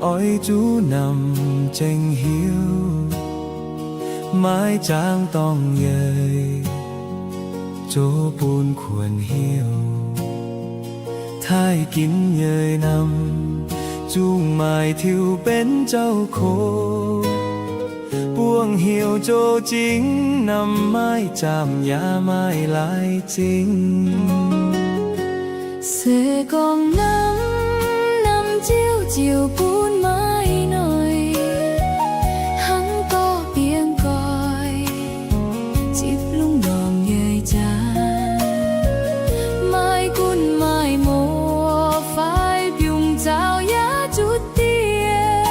Oix zuqc namx zengc hiuv, maiv zaangc dorngc yeic, zoux bun kuonx hnyouv. Taaih ginv yeic namx, zungh maaih tiux benx zaux kox. Buangh heuc zoux zingx namx, maiv zaamc yaac maiv laaix zingx. Se gorngv namx, namx ziouc ziouc bun maiv noic, hnangv gorqv-biengv goiv, zipv lungh ndorm yeic jaax. Maiv gunv maiv mouz fai biungc zaux yaac zutc diex,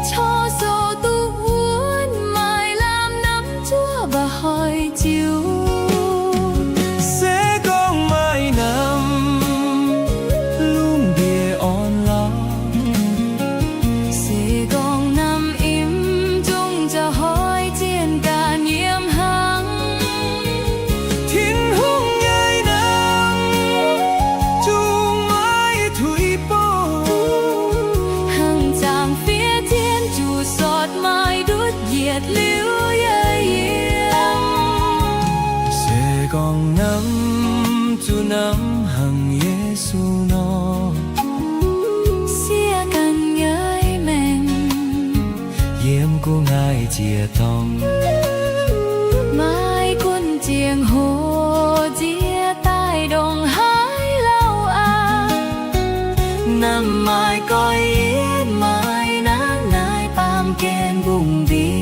corc soux duqv wuonv, maiv lamh namx zuov mba'hnoi ziux. Se gorngv maiv namx, lungh ndiev orn lauh. Se gorngv namx im, zungh za'hoix zienh ganh yiem hnangv. Tin-Hungh nyei namx, zungh maiv tuix bouh, hnangv zaangc fiev zienh zuqc sortv, maiv ndutv yietc liuz yiem. Se gorngv namx, zuqc namx hnangv Yesu nor, siev ganh yeic maengc, yiem gu'nguaaic ziec-dorngh, maiv gunv ziangh hoc nziex daaih ndongc haaix lauh aqv. Namx maaih goiv yietv, maiv nangv naaiv baamh gen mbungv mbienx.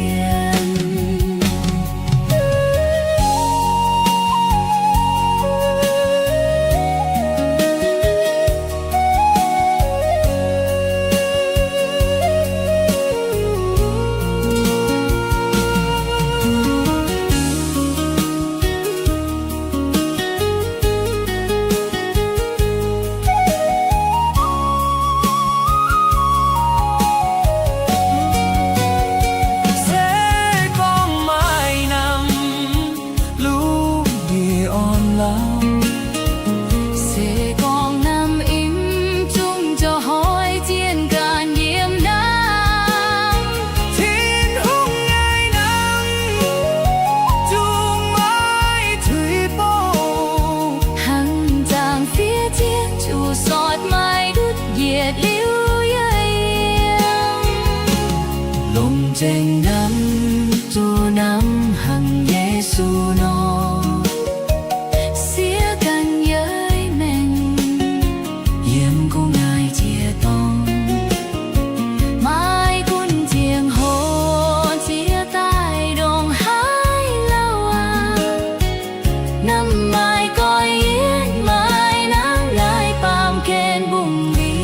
Se gorngv maiv namx, lungh ndiev orn lauh. Se gorngv namx im, zungh za'hoix zienh ganh yiem hnangv. Tin-Hungh nyei namx, zungh maiv tuix bouh, hnangv zaangc fiev zienh zuqc sortv, maiv ndutv yietc liuz yiem. Longc nzengc namx, zuqc namx hnangv Yesu nor, siev ganh yeic maengc, yiem gu'nguaaic ziec-dorngh, maiv gunv ziangh hoc nziex daaih ndongc haaix lauh aqv. Namx maaih goiv yietv, maiv nangv naaiv baamh gen mbungv mbienx.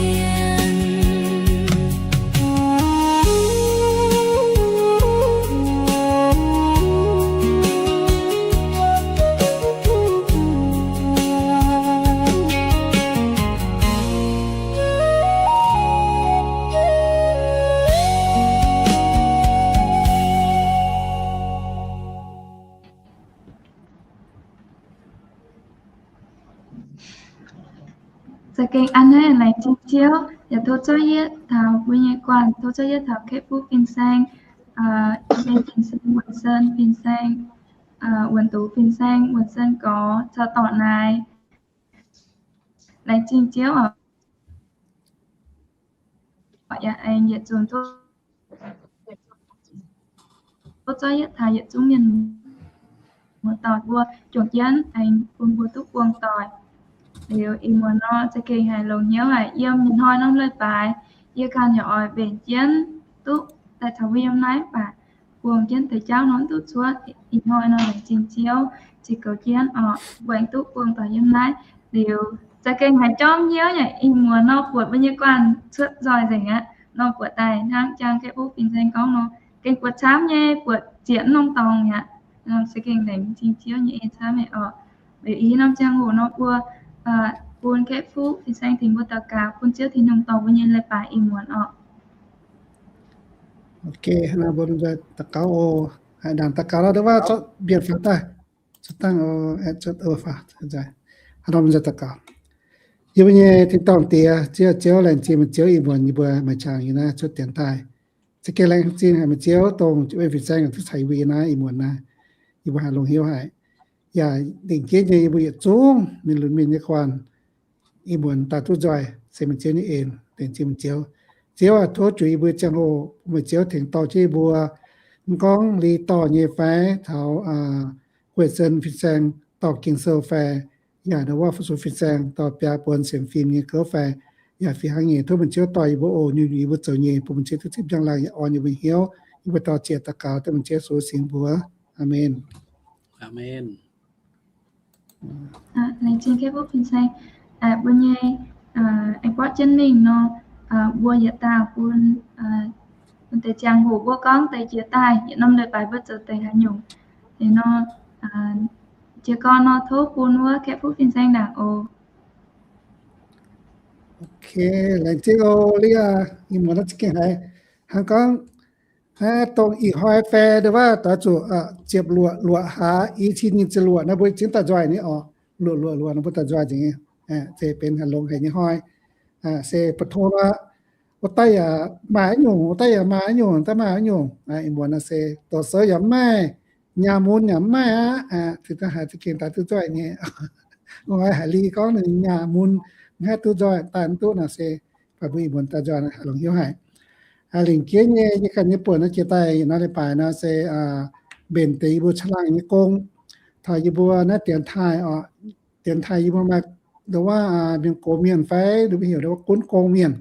Za'gengh a'hneiv laengz zingh Ziouv, yaac tov zorqv yietv taux mbuo nyei guanh, tov zorqv yietv taux Kaeqv Fuqv fin-saeng, Fin-Saeng Wuonh-Sen, Fin-Saeng Wuonh Dux, Fin-Saeng Wuonh-Sen Gorx caux dorc naaic. Laengz zingh Ziouv oc. Yaac aengx yietc zungv tov zorqv yietv taux yietc zungv mienh muoz-doic mbuo juangc jienv aengx bun mbuo duqv buangh doic. Liuz ih muonz nor za'gengh haiz longx hnyouv haic. Yiem hnoi norm leiz-baaix yie ganh yaac oix mbenc jienv duqv daaih taux mbuo yiem naaiv baac buangh jienv deix jauv nor mv duqv cuotv. Ih hnoi nor laengz zingh Ziouv, ziux goux jienv oc, mbuo aengx duqv buangh doic yiem naaiv. Liuz za'gengh haiz jorm hnyouv nyei, ih muonz nor buatc mbuo nyei guanh cuotv nzoih nzengc aqv. Nor buatc daaih hnangv jang Kaeqv Fuqv fin-saeng gorngv nor, gengh buatc camv nyei, buatc ziec mv norm dorngx mi'aqv. Nor se gengh laengz zingh Ziouv nyei en camv nyei oc. Liuz ih norm ziangh hoc nor mbuo bun Kaeqv Fuqv fin-saeng tengx mbuo daux gaux, bun Ziouv Tin-Hungh dorh mbuo nyei leiz-baaix ih muonz oc. Ok, naaiv mbuo nzoih daux gaux oc. Haaix ndaangc daux gaux nor, ndongc wuov zorqv mbienc faaux daaih. Cuotv dangh oc, cuotv oc, faaux. Haaix nor mbuo nzoih daux gaux. Yie mbuo nyei Tin-Dorngh Diex, Ziouv, Ziouv, laengz zingh meih Ziouv ih muonz yie mbuo maaih qangx yie naaiv cuotv dienx daaih. Za'gengh laengz zingh haic meih Ziouv dongh weiv fin-saeng duqv caux yie mbuo yie naaiv ih muonz naaiv, yie mbuo haih longc hnyouv haic. Yaac lingc jeiv nyei yie mbuo yietc zungv mienh lunx mienh nyei guanh, ih muonz daaih duqv nzoih se meih Ziouv nyei en, laengz zingh meih Ziouv. Ziouv aac, tov juix yie mbuo ziangh hoc bun meih Ziouv tengx dorh jienv yie mbuo, mv gorngv Li Dorh nyei fai taux Guei Sen fin-saeng dorh Ging-Sou fai, yaac ndongc wuov Fu-sux fin-saeng dorh biaa buonc sienx fim nyei gouv fai, yaac fih hnangv nyei tov meih Ziouv dorh yie mbuo oc. Nyungc-nyungc yie mbuo zoux nyei bun meih Ziouv duqv zipv njang-laangc yaac orn yie mbuo hnyouv. Yie mbuo dorh ziex daux gaux dengv meih Ziouv Yesu singx mbuox. Aamen. Aamen. Laengz zingh Kei Fuqv fin-saeng. Mbuo nyei aengx borqv jienv mingh nor, mbuo yietc dauh bun, bun deix ziangh hoc mbuo gorngv deix jiex daaih yietc norm leiz-baaix mbuo zoux deix haaix nyungc. Liuz nor, jiez gorn nor tov bun wuov Kei Fuqv fin-saeng ndaangc oc. Ok, laengz zingh oc, Lia. Ih muonz naaiv za'gengh haiz hnangv gorngv dongh ih hnoi fai ndongc wuov doix zuqc ziepc luoqc luoqc hlaax, i cin nyic ziepc luoqc nor mbuo zingv daaih nzoih nyei orqc. Luoqc luoqc luoqc nor mbuo daaih nzoih nzengc nyei. Se benx haaix longx haic nyei hnoi. Se mbu'ndongx wuov, wuov daaih yaac maaih haaix nyungc, wuov daaih yaac maaih haaix nyungc, daaih maaih haaix nyungc. Ih muonz naaiv se doqc sou yaac mv maaih, nyaah mun yaac mv maaih aqv. Zinh daaih haiz za'gengh daaih duqv nzoih nyei. Hnoi haiz Li gorngv ninh nyaah mun mv haih duqv nzoih, daaih mv duqv nor se baac mbuo ih muonz daaih nzoih haiz longx hnyouv haic. Lingc jeiv nyei yie ganh nyei buonc naaiv jiex daaih yietc norm leiz-baaix nor se mbenc deix yie mbuo caangh laangh nyei gong. Taux yie mbuo naaiv dienx taaih oc, dienx taaih yie mbuo maaih ndongc wuov mienh gox mienh fai ndongc mbuo heuc ndongc wuov gunv gong mienh,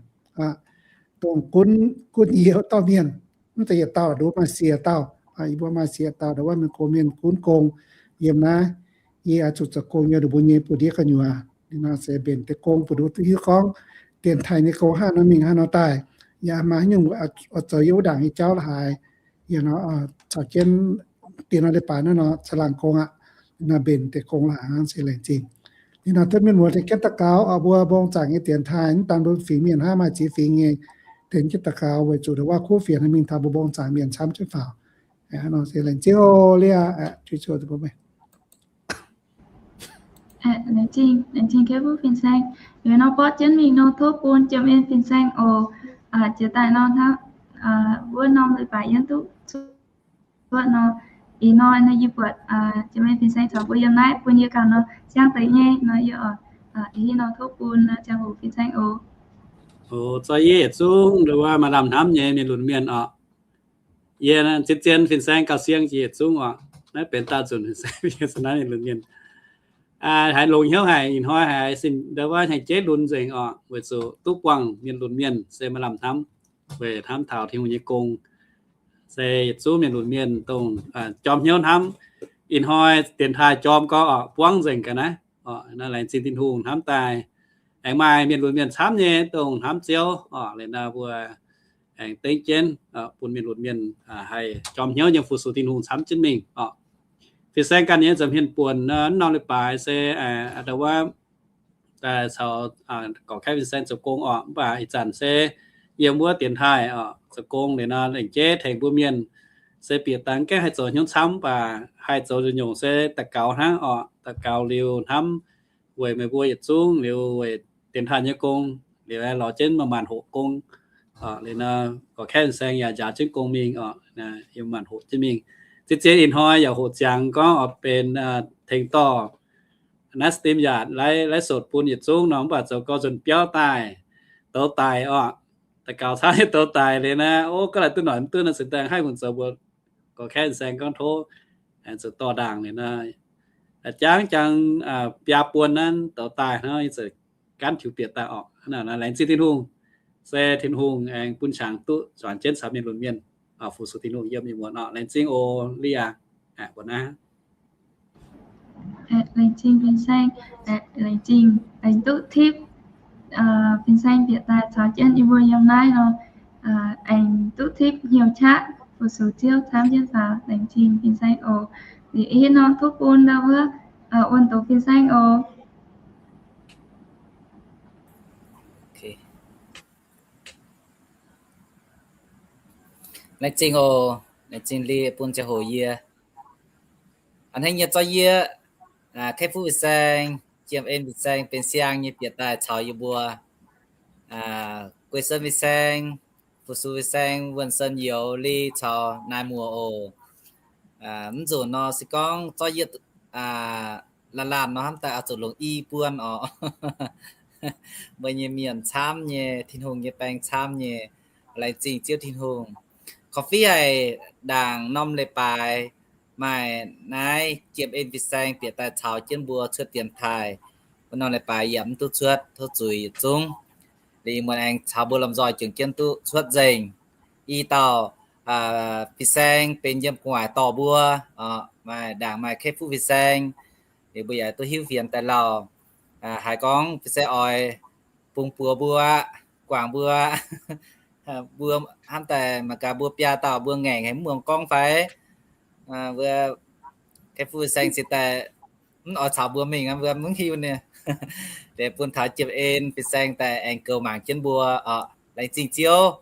dongh gunv, gunv yie dauh mienh. Mv zeiz yietc dauh, ndongc mbuo maaih siec dauh. Yie mbuo maaih siec dauh ndongc wuov mienh gox mienh gunv gong yiem naaiv. Yie oix zuqc zoux gong yiem ndongc mbuo nyei buoz-ndiev gu'nyuoz. Ninh nor se mbenc deix gong bun nduov duqv hiuv gorngv dienx taaih nyei gong hnangv nor mingh hnangv nor daaih. Yaac maaih haaix nyungc oix zoux yiem wuov ndaangc nyei jauv la'haaix, yie nor caux jienv dienx nor leiz-baaix naaiv nor caangh laangh gong aqv. Ninh nor mbenc deix gong la'haaix hnangv se laengz zingh. Ninh nor duqv mienh muoz tengx jienv daux gaux oc. Mbuo mbong zaangc nyei dienx taaih mv daan mbuo fingx mienh hnangv, maaih ziex fingx nyei tengx jienv daux gaux weic zuqc ndongc wuov kuv fienx mingh taux mbuo mbong zaangc mienh camv jienv faaux. Nor se laengz zingh oc, Lia. Laengz zingh, laengz zingh Kei Fuqv fin-saeng. Liuz nor borqv jienv mingh nor tov bun Jiem En fin-saeng oc. Jiex daaih nor hnangv wuov norm leiz-baaix yiem duqv cuotv nor, ih hnoi nor yie buatc Jiem En fin-saeng caux mbuo yiem naaiv bun yie ganh nor siang deix nyei nor yie oc. Ih hnoi tov bun ziangh hoc fin-saeng oc. Oc, zoi yie yietc zungv ndongc wuov maaih lamh hnamv nyei mienh lunx mienh oc. Yie zien-zien fin-saeng gauh siang jiex yietc zungv oc. Naaiv benx daauh nzunc fin-saeng yie se naaiv mienh lunx mienh. Haiz longx hnyouv haic, ih hnoi haiz sin ndongc wuov hnyangx-jeiv lunx nzengc oc, weic zuqc duqv buangh mienh lunx mienh se maaih lamh hnamv weic hnamv taux Tin-Hungh nyei gong. Se yietc zungv mienh lunx mienh dongh jorm hnyouv hnamv ih hnoi dienx taaih jorm gau oc, buangv nzengc ga'naaiv oc. Laengz zingh Tin-Hungh hnamv daaih aengx maaih mienh lunx mienh camv nyei dongh hnamv Ziouv oc. Liuz nor mbuo aengx dengv jienv bun mienh lunx mienh haih jorm hnyouv nyei fu-sux Tin-Hungh camv jienv mingh oc. Fin-saeng ganh nyei nza'hmien buonc nor, norm leiz-baaix se ndongc wuov daaih caux gorqv-kaeqv fin-saeng zoux gong oc. Mv baac ih zanc se yiem wuov dienx taaih oc, zoux gong liuz nor lengc jeiv tengx mbuo mienh se bieqc dangx gaengh haih zoux hnyouv camv, mv baac haih zoux nzunc nyungc se daux gaux hnangv oc. Daux gaux liuz hnamv weic meih mbuo yietc zungv liuz weic dienx taaih nyei gong, liuz lorz jienv maaih maanc hoqc gong. Liuz nor gorqv-kaeqv fin-saeng yaac njaaux jienv gong mingh oc, yiem maanc hoqc jienv mingh. Zien-zien ih hnoi yaac hoqc ziangx gorngv oix benx tengx dorh naaiv stream yaac live sột bun yietc zungv nor, mv baac zoux gorx nzunc biauv daaih, douz daic oc. Daux gaux camv nyei douz daic liuz naaiv, o, ga'naaiv duqv noic mv duqv nor, cingx daaih haih mungh zoux mbuo gorqv-kaeqv fin-saeng gorngv tov zoux dorh ndaangc liuz nor, jangv jangv biaa buon naaiv douz daaih hnangv, yie ziouc gaanv tiux bieqc daaih oc. Laengz zingh Tin-Hungh, se Tin-Hungh aengx bun qangx duqv zuangx jienv caux mienh lunx mienh fu-sux Tin-Hungh yiem ih muonz oc. Laengz zingh oc, Lia. Mbuo naaiv laengz zingh fin-saeng, laengz zingh aengx duqv tipv fin-saeng bieqc daaih caux jienv yie mbuo yiem naaiv nor, aengx duqv tipv hnyouv qaqv fu-sux Ziouv camv jienv faaux. Laengz zingh fin-saeng oc. Liuz ih nor tov bun ndau wuov wuonh doqc fin-saeng oc. Laengz zingh oc. Laengz zingh Lia bun ziangh hoc yie. A'hneiv nyei zorqv yie, Kei Fuqv fin-saeng, Jiem En Fin-Saeng benx siang nyei bieqc daaih caux yie mbuo, Guei Sen Fin-Saeng, Fu-Sux Fin-Saeng, Wuonh Sen Youz Li caux Naaiv Muoz oc. Mv nzunc nor se gorngv zorqv yietv laanh laanh nor hnamv daaih oix zuqc longc i buon oc. Meih nyei mienh camv nyei, Tin-Hungh nyei baeng camv nyei. Laengz zingh Ziouv Tin-Hungh. Korv-fiqv haic ndaangc norm leiz-baaix maaih naaiv Jiem En Fin-Saeng bieqc daaih caux jienv mbuo cuotv dienx taaih. Wuov norm leiz-baaix yaac mv duqv cuotv, tov zuiz yietc zungv. Liuz muonz aengx caux mbuo lomh nzoih juangc jienv duqv cuotv nzengc. I dauh Fin-Saeng benx yiem gu'nguaaic dorh mbuo, maaih ndaangc maaih Kei Fuqv Fin-Saeng. Liuz mbuo yaac duqv hiuv fienx daaih lauh, haiz gorngv Fin-Saeng oix bungx buoz mbuo, guangc mbuo, mbuo hnamv daaih mangc gaax mbuo biaa dauh mbuo ngaengc haic mv muangx gorngv fai. Mbuo Kei Fuqv Fin-Saeng cingx daaih mv oix caux mbuo mingh, mbuo mv hiuv ninh. Deix bun taux Jiem En Fin-Saeng daaih aengx goux mangc jienv mbuo oc. Laengz zingh Ziouv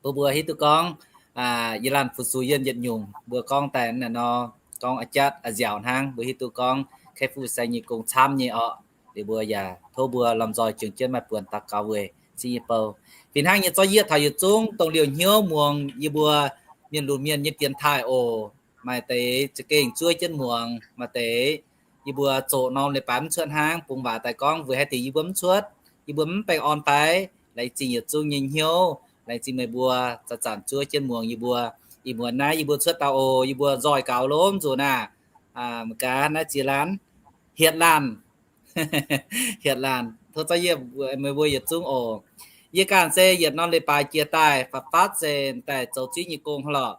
bun mbuo hiuv duqv gorngv yie laanh fu-sux yienh yietc nyungc mbuo gorngv daaih naaiv nor, gorngv a'jatv a'nziaauc hnangv. Mbuo hiuv duqv gorngv Kei Fuqv Fin-Saeng nyei gong camv nyei oc. Liuz mbuo yaac tov mbuo lomh nzoih juangc jienv maaih buonc daux gaux weic zingh nyei bou. Fih hnangv nyei zorqv yietv taux yietc zungv dongh liouh hnyouv muangx yie mbuo mienh lunx mienh nyei dienx taaih oc. Maaih deix za'gengh zuov jienv muangx, maaih deix yie mbuo zoqc norm leiz-baaix mv cuotv hnangv, bungx waac daaih gorngv weic haaix diuc yie mbuo mv cuotv, yie mbuo mv baengh orn fai? Laengz zingh yietc zungv nyei hnyouv, laengz zingh meih mbuo zanc-zanc zuov jienv muangx yie mbuo. Ih muonz naaiv yie mbuo cuotv dauh oc, yie mbuo nzoih gaux lomh nzunc aah. Mv gaax naaiv ziex laanh, hietc laanh, hietc laanh, tov zorqv yietv meih mbuo yietc zungv oc. Yie ganh se yietc norm leiz-baaix jiex daaih, fatv-fatv se daaih zoux zieqv nyei gong hnangv lorqc.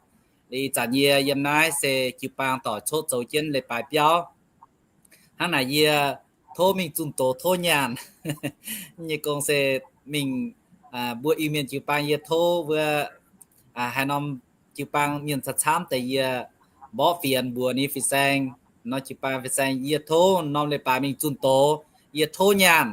Ih zanc yie yiem naaiv se jiu-baang doic coqv zoux jienv leiz-baaix biauv. Hnangv naaic yie tov mingh zunh doz tov nyaanh nyei gong se mingh mbuo Iu-Mienh jiu-baang yie tov wuov haaix norm jiu-baang mienh camv-camv deix yie mborqv fienx mbuox ninh fin-saeng, norm jiu-baang fin-saeng yie tov norm leiz-baaix mingh zunh doz, yie tov nyaanh,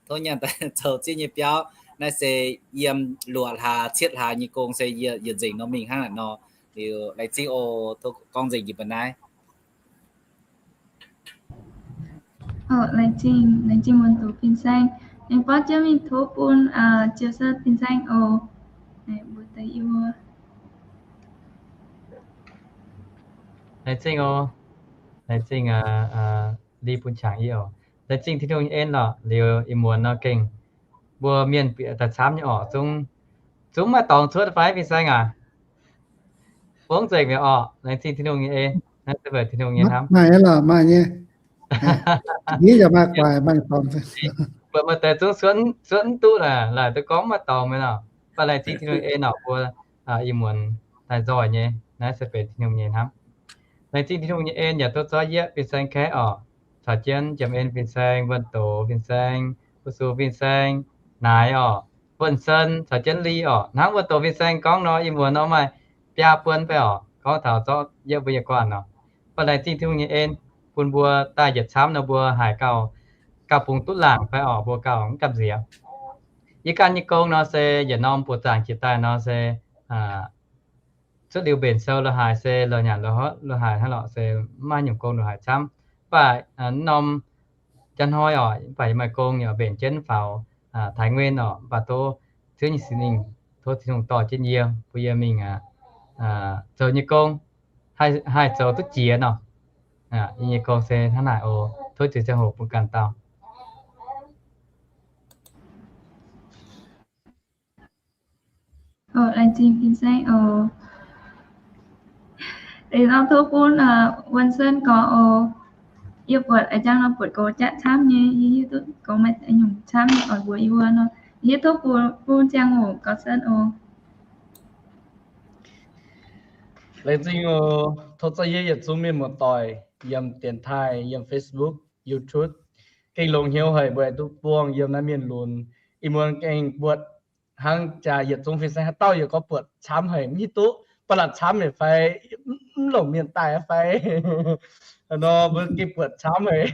tov nyaanh daaih zoux zieqv nyei biauv. Naaiv se yiem luoqc hlaax cietv hlaax nyei gong se yie yietc nzengc nor mingh hnangv naaic nor. Liuz laengz zingh oc, tov gorngv nzengc njiec mbuo naaiv. Laengz zingh, laengz zingh wuonh doz fin-saeng. Aengx buatc jienv mingh tov bun Ziouc Sen fin-saeng oc. Mbuo deix yie mbuo. Laengz zingh oc. Laengz zingh Li bun qangx yie oc. Laengz zingh Tin-Hungh nyei en lorqc. Liuz ih muonz nor gengh mbuo mienh bieqc daaih camv nyei orqc, zungv, zungv maiv dorngx cuotv fai fin-saeng aac? Fongv nzengc mi'aqv orqc. Laengz zingh Tin-Hungh nyei en. Naaiv se mbuo Tin-Hungh nyei hnamv. Maaih lorqc, maaih nyei. Yie yaac maaih guaix maaih dorngx. Mbuo maaih deix zungv cuotv mv duqv laaix, laaix duqv gorngv maiv dorngx mi'aqv orqc. Mv baac laengz zingh Tin-Hungh nyei en orqc, mbuo ih muonz daaih nzoih nyei. Naaiv se benx Tin-Hungh nyei hnamv. Laengz zingh Tin-Hungh nyei en yaac duqv zorqv yietv fin-saeng kaeqv orqc, caux jienv Jiem En fin-saeng, Wuonh Doz fin-saeng, Fu-Sux fin-saeng, Naaiv orqc, Wuonh Sen caux jienv Li orqc. Hnangv Wuonh Doz fin-saeng gorngv nor, ih muonz nor maaih biaa buon fai orqc, gorngv taux zorqv yietv mbuo nyei guanh nor. Mv baac laengz zingh Tin-Hungh nyei en bun mbuo daaih yietc camv nor mbuo haiz gauh, gauh bungx duqv laangc fai orqc, mbuo gauh mv gamh nziex. Yie ganh nyei gong nor se yietc norm buoz-zaangc jiex daaih nor se cuotv liuz mbenc sou lo haaix se lo nyanc lo haaix hnangv lorqc, se mv maaih nyungc gong lo haaix camv. Mv baac norm jaa hnoi orqc, mv baac yie maaih gong yaac mbenc jienv faaux Taiv Nguyen orqc, mv baac tov Ziouv nyei Singx Lingh, tov Tin-Hungh dorh jienv yie, bun yie mingh zoux nyei gong, haih zoux duqv jiex nor. Yie nyei gong se hnangv naaic oc. Tov Ziouv ziangh hoc bun ganh dauh. Laengz zingh fin-saeng oc. Deix nor tov bun Wuonh Sen gorx oc. Yie buatc a'jang nor buatc gox jatv camv nyei, yie hiuv duqv gox maaih nyungc camv nyei oix mbuox yie mbuo nor. Hiuv duqv bun, bun ziangh hoc gorx Sen oc. Laengz zingh oc. Tov zorqv yie yietc zungv mienh muoz-doic yiem dienx taaih, yiem Facebook, YouTube, gengh longx hnyouv haic mbuo aengx duqv buangh yiem naaiv mienh lunx. Ih muonz gengh buatc hnangv jaax yietc zungv fin-saeng haaix dauh yaac gorngv buatc camv haic, mv hiuv duqv ba'laqc camv haic fai mv longc mienh daaih fai. Nor mbuo gengh buatc camv haic.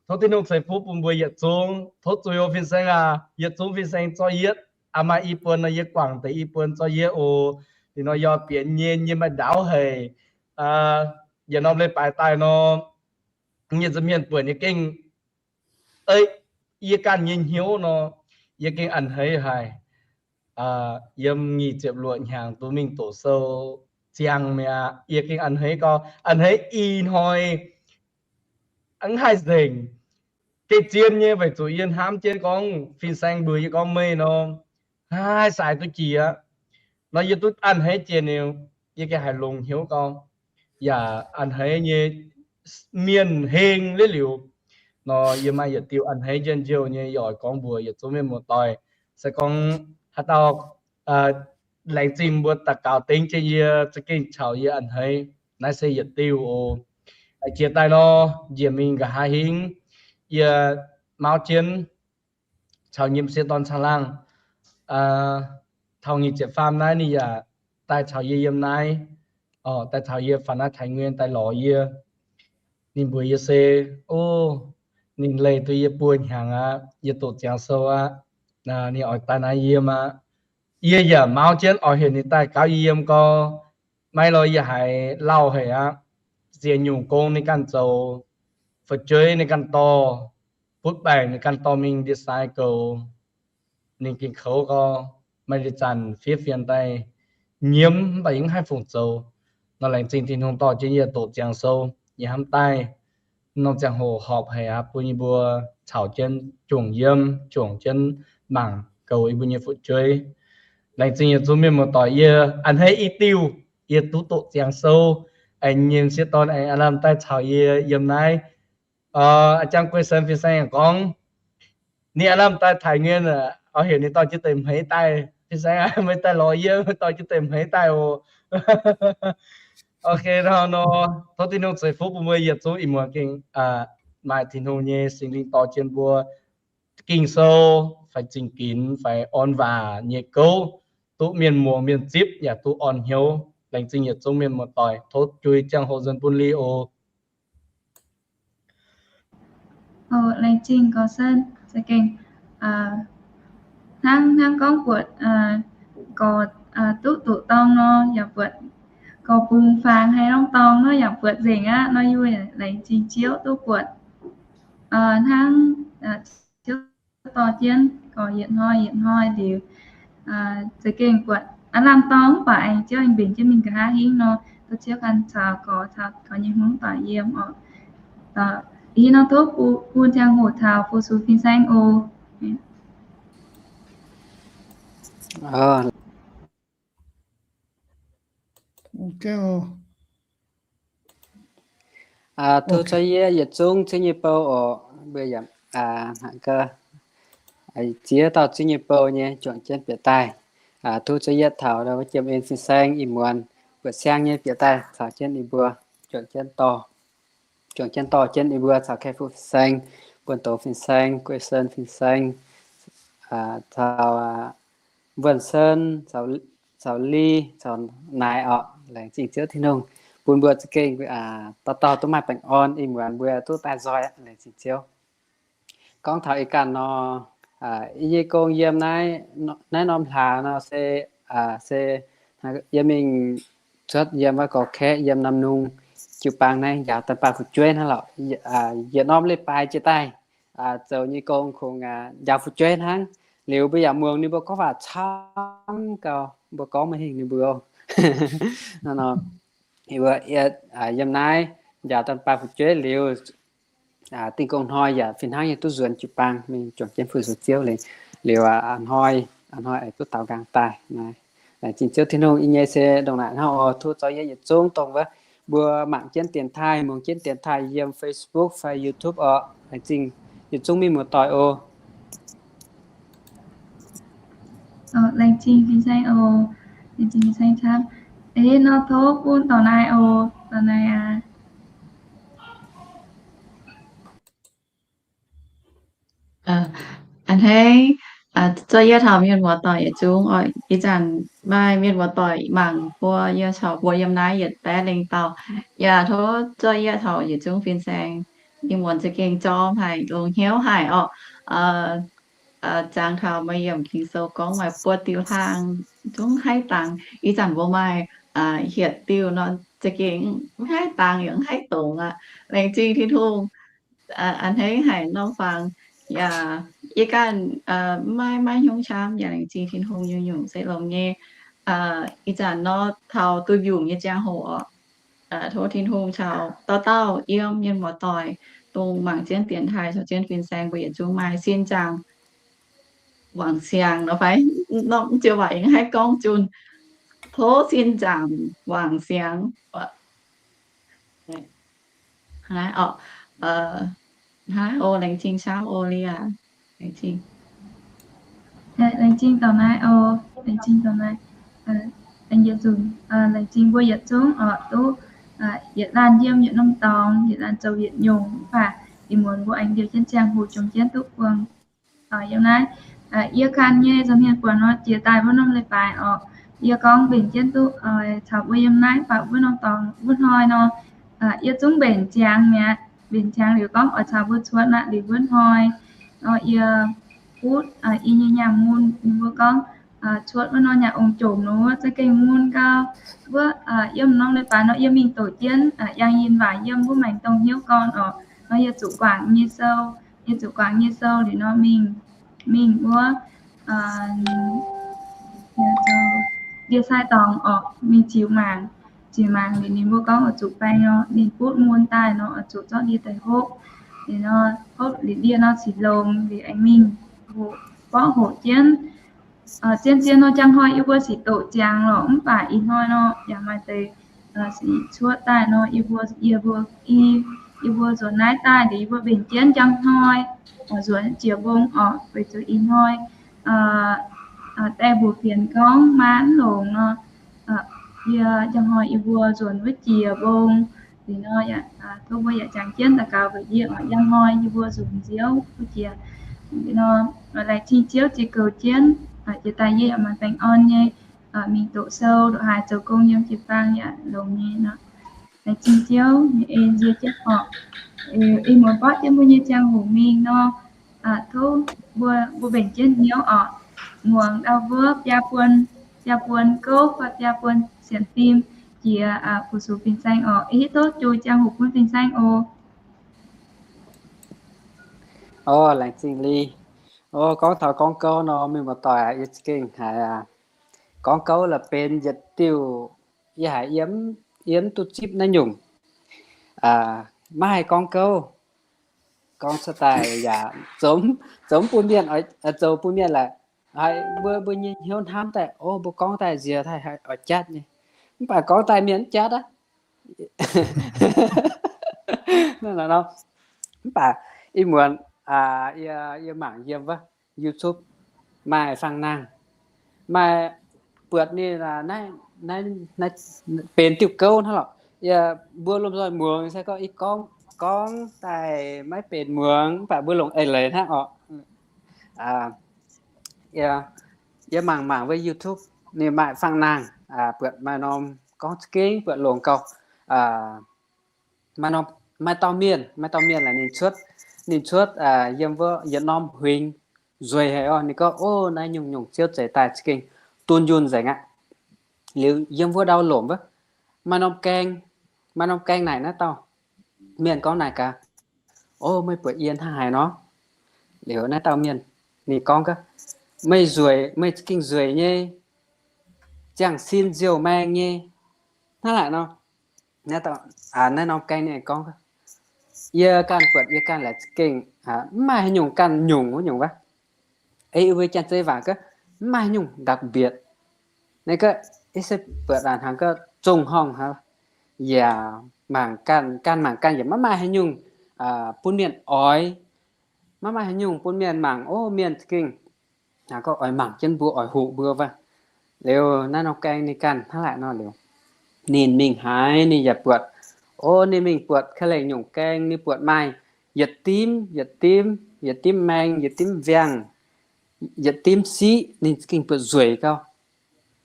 Tov Tin-Hungh ceix fuqv bun mbuo yietc zungv. Tov zuiz oc fin-saeng aac, yietc zungv fin-saeng zorqv yietv. Aa, maaih i buon nor yie guangc deix i buon zorqv yietv oc. Liuz nor yie bienx nyei, nyei maaih ndaauv haic. Yietc norm leiz-baaix daaih nor, nyei nza'hmien buonc nyei gengh, yie ganh nyei hnyouv nor, yie gengh a'hneiv haic. Yiem nyic ziepc luoqc hnyangx duqv mingh doqc sou ziangh mi'aqv. Yie gengh a'hneiv gau, a'hneiv ih hnoi mv haih nzengc. Gengh zien nyei weic zuqc yie hnamv jienv gorngv fin-saeng mbuox yie gorngv meih nor, haih sai duqv jiex aqv. Nor yie duqv a'hneiv jiex ninh, yie gengh haiz longx hnyouv gau. Yaac a'hneiv nyei mienh heng liuz liuz nor, yie maaih yietc diuh a'hneiv njien-youh nyei yie oix gorngv mbuox yietc zungv mienh muoz-doic. Se gorngv haaix dauh laengz zingh mbuo daux gaux dengv jienv yie, za'gengh caux yie a'hneiv. Naaiv se yietc diuh oc. Jiex daaih nor, njiec mingh nqa'haav hingv, yie mauv jienv caux nyei m'sieqv dorn caangh laangh, taux nyic ziepc faam naaiv ninh yaac daaih caux yie yiem naaiv, daaih caux yie faaux naaiv Thái Nguyên daaih lorz yie. Ninh mbuox yie se, o, ninh leih duqv yie buo hnyangx aqv, yie doqc ziangx sou aqv. Ninh oix daaih naaiv yiem aqv. Yie yaac mauv jienv oix heuc ninh daaih gauv yie yiem gau. Maiv lorz yie haiz lauh haic aqv. Ziex nyungc gong ninh ganh zoux, fu'jueiv ninh ganh dorh, butv baengc ninh ganh dorh mingh ndie-sai goux. Ninh gengh kouv gau, maaih ziex zanc fiev fienx daaih nyiemv mv baac yie mv haih fungc zoux. Nor laengz zingh Tin-Hungh dorh jienv yie doqc ziangx sou, yie hnamv daaih norm ziangh hoc horpc haic aqv, bun yie mbuo caux jienv juangc yiem, juangc jienv mangc goux yie mbuo nyei fu'jueiv. Laengz zingh yietc zungv mienh muoz-doic, yie a'hneiv i diuh, yie duqv doqc ziangx sou, aengx nyei m'sieqv dorn aengx aav lamh daaih caux yie yiem naaiv. A'jang Guei Sen fin-saeng gorngv, ninh aav lamh daaih Thái Nguyên, oix heuc ninh dorh jienv deix hmeiz daaih. Fin-saeng aac, meih daaih lorz yie, dorh jienv deix hmeiz daaih oc. Ok, hnangv nor, tov Tin-Hungh ceix fuqv bun mbuo yietc zungv ih muonz gengh maaih Tin-Hungh nyei Singx Lingh dorh jienv mbuo Ging-Sou fai zingh ginx fai orn waac nyei gouv, duqv mienh muangx mienh zipv yaac duqv orn hnyouv. Laengz zingh yietc zungv mienh muoz-doic, tov jui ziangh hoc nzuonx bun li oc. Laengz zingh gorx Sen, za'gengh hnangv, hnangv gorngv buatc gorx duqv doqc dorng nor, yaac buatc gorx bungx faang haaix norm dorng nor, yaac buatc nzengc aqv nor, yie laengz zingh Ziouv duqv buatc hnangv Ziouv dorh jienv gorx yietc hnoi yietc hnoi liuz, za'gengh buatc aav lamh dorng mv baac aengx Ziouv aengx mbenc jienv mingh nqa'haav hingv nor, tov Ziouv ganh caux gorx, caux gorx nyei hmz doic yiem oc. Ih hnoi tov bun ziangh hoc taux fu-sux fin-saeng oc. Tov zoux yie yietc zungv Ziouv nyei bou oc. Mbuo yaac ziex dauh Ziouv nyei bou nyei juangc jienv bieqc daaih. Tov zoux yie taux wuov jiem en fin-saeng ih muonz buoqc siang nyei bieqc daaih caux jienv ninh mbuo juangc jienv dorh, juangc jienv dorh jienv ninh mbuo caux Kai Fu fin-saeng, Buonv Douz fin-saeng, Guei Sen fin-saeng, caux Wuonh Sen, caux Li, caux Naaic oc. Laengz zingh Ziouv Tin-Hungh bun mbuo za'gengh dauh dauh duqv maaih baengh orn ih muonz mbuo duqv daaih nzoih aqv. Laengz zingh Ziouv. Gorngv taux ih ganh nor, yie nyei gong yiem naaiv, naaiv norm hlaax nor se, se yie mingh cuotv yiem wuov Gorv Kaeqv yiem Nam Nung jiu-baang naaiv njaaux daaih baac fu'jueiv hnangv lorqc. Yietc norm leiz-baaix jiex daaih zoux nyei gong kungx njaaux fu'jueiv hnangv. Liuz mbuo yaac muangx ninh mbuo gorngv waac camv gau, mbuo gorngv maiv hingh ninh mbuo. Yiem naaiv njaaux daaih baac fu'jueiv liuz, dingh gong hnoi yaac fih hnangv nyei duqv nzuonx jiu-baang mingh juangc jienv fu-sux Ziouv liuz, liuz a'hnoi, a'hnoi aengx duqv daaux nqaang daaih. Laengz zingh Ziouv Tin-Hungh. Ih nyei se ndongc naaic hnangv oc. Tov zoux yie yietc zungv dongh wuov mbuo mangc jienv dienx taaih, muangx jienv dienx taaih yiem Facebook fai YouTube oc. Laengz zingh yietc zungv mienh muoz-doic oc. Laengz zingh fin-saeng oc. Laengz zingh fin-saeng camv. Ih nor tov bun dorc naaic oc, dorc naaic aac. A'hneiv, zoux yie taux mienh muoz-doic yietc zungv oc. Ih zanc maaih mienh muoz-doic mangc mbuo yie caux mbuo yiem naaiv yietc baeqv lengh dauh. Yaac tov zoux yie taux yietc zungv fin-saeng. Ih muonz za'gengh jorm haic, longx hnyouv haic oc. Zaangc taux maaih yiemc Ging-Sou gorngv maaih buo diuh hlaang zungv haih dangx. Ih zanc mbuo maaih hietc diuh nor, za'gengh mv haih dangx yaac mv haih dongz aqv. Laengz zingh Tin-Hungh. A'hneiv haic norm fangx, yaac yie ganh maiv, maiv hnyouv camv, yaac laengz zingh Tin-Hungh nyungc-nyungc se longx nyei. Ih zanc nor taux dunh yungh nyei ziangh hoc oc, tov Tin-Hungh caux dauh dauh yiem mienh muoz-doic, dongh mangc jienv dienx taaih caux jienv fin-saeng mbuo yietc zungv maaih sin zaangc wangc siangx nor fai, norm ziouc waac yie haih gorngv zunh, tov sin zaangc wangc siangx. Naaiv oc, naaiv o, laengz zingh saauv o, Lia. Laengz zingh. Laengz zingh dorngx naaiv o, laengz zingh dorngx naaiv. Laengz zingh mbuo yietc zungv oc, duqv yietc laanh yiem yietc norm dorngx, yietc laanh zoux yietc nyungc, mv baac ih muonz mbuo aengx liouh jienv ziangh hoc jomc jienv duqv buangh yiem naaiv. Yie ganh nyei nza'hmien buatc nor jiex daaih wuov norm leiz-baaix oc, yie gorngv mbenc jienv duqv caux mbuo yiem naaiv, mv baac wuov norm dorngx wuov hnoi nor, yie zungv mbenc ziangx mi'aqv. Mbenc ziangx liuz gorngv oix caux mbuo cuotv aqv. Liuz wuov hnoi nor yie butv yie nyei nyaanh mun, ninh mbuo gorngv cuotv wuov nor nyaanh ong jomc nor wuov za'gengh mun gau. Wuov yiem norm leiz-baaix nor yie mingh doqc jienv Yangh Yinh waac yiem wuov maengx dongh hnyouv gorn oc. Nor yie zuqc guangc nyei sou, yie zuqc guangc nyei sou liuz nor mingh, mingh wuov ndie-sai dorngx oc, mingh ziux mangc. Ziux mangc liuz ninh mbuo gorngv oix zuqc baeng nor, ninh butv mun daaih nor oix zuqc zorqv ndie daaih hopv. Liuz nor hopv liuz ndie nor cingx longx liuz aengx mingh hoqc, borqv hoqc jienv. Zien-zien nor, njang hnoi yie mbuo sic doqc ziangx lorqc, mv baac ih hnoi nor yaac maaih deix sic cuotv daaih nor, yie mbuo, yie mbuo, yie mbuo nzuonx naaiv daaih liuz yie mbuo mbenc jienv njang hnoi nzuonx jiex mbong oc, weic zuqc ih hnoi die mbuox fienx gorngv maa mv longx nor, yie njang hnoi yie mbuo nzuonx wuov jiex mbong. Liuz nor tov mbuo yaac jangx jienv daux gaux weic yie oc. Njang hnoi yie mbuo nzuonx nziouv wuov jiex nor, laengz zingh Ziouv jiex goux jienv, jiex daaih yie yaac maaih baengh orn nyei mingh doqc sou, ndoqc haaix zoux gong yiem jiu-baang yaac longx nyei nor. Laengz zingh Ziouv nyei en nzie jienv oc. Ih muonz borqv jienv mbuo nyei ziangh hoc mingh nor, tov mbuo, mbuo mbenc jienv hnyouv oc. Muangx ndau wuov biaa buon, biaa buon gouv fai biaa buon sienx fim jiex fu-sux fin-saeng oc. Ih hitv tov jui ziangh hoc bun fin-saeng oc. O, laengz zingh Li. O, gorngv taux gorngv gouv nor, mienh muoz-doic, yie za'gengh haiz gorngv gouv la'benx yietc diuh, yie haiz yie mv duqv zipv naaiv nyungc, maiv haih gorngv gouv. Gorngv cuotv daaih yaac zoux mv bun mienh, zoux bun mienh laaix haiz mbuo, mbuo nyei hnyouv hnamv daaih, o, mbuo gorngv daaih nziex daaih haiz oix jatv nyei. Mv baac gorngv daaih mienh mv jatv aqv. Mv baac ih muonz yie mangc yiem wuov YouTube maaih fangx-nangh, maaih buatc ninh naaiv, naaiv benx diuh gouv hnangv lorqc. Yie, mbuo lomh nzoih muangx se gorngv yie gorngv, gorngv daaih maiv benx muangx, mv baac mbuo longc eix leiz hnangv oc. Yie mangc mangc wuov YouTube, ninh maaih fangx-nangh, buatc maaih norm gorngv za'gengh buatc longx gauh. Maaih norm, maaih dauh mienh, maaih dauh mienh laaix ninh cuotv, ninh cuotv yiem wuov yietc norm huingx nzueic haic oc. Ninh gorngv, o, naaiv nyungc-nyungc ziouv zeix daaih za'gengh dunh yunh nzengc aqv. Liuz yiem wuov ndau lomc wuov, maaih norm gaeng, maaih norm gaeng naaic naaiv dauh mienh gorngv naaic gaax, o, meih buatc yie hnangv haaix nor? Liuz naaiv dauh mienh ninh gorngv gaax, meih nzueic, meih za'gengh nzueic nyei, ziangh sin nziouh maeng nyei, hnangv naaic nor. Naaiv norm gaeng ninh gorngv, yie ganh buatc yie ganh laaix za'gengh mv maaih haaix nyungc ganh nyungc wuov nyungc wuov. Ei, wuov janx-zei waac gaax, mv maaih haaix nyungc đặc biệt. Naaiv gaax, yie se buatc hnangv gaax zongh horngh hnangv. Yaac mangc ganh, ganh mangc ganh yaac maiv maaih haaix nyungc bun mienh oix, maiv maaih haaix nyungc bun mienh mangc. O, mienh za'gengh gorngv oix mangc jienv mbuo, oix hoqc mbuo wuov. Liuz naaiv norm gaeng ninh ganh hnangv naaic nor liuz, ninh mingh haaix ninh yaac buatc. O, ninh mingh buatc ka'lengc nyungc gaeng, ninh buatc maaih yietc dimv, yietc dimv, yietc dimv maeng, yietc dimv nziangh, yietc dimv siqv, ninh za'gengh buatc nzueic gauh.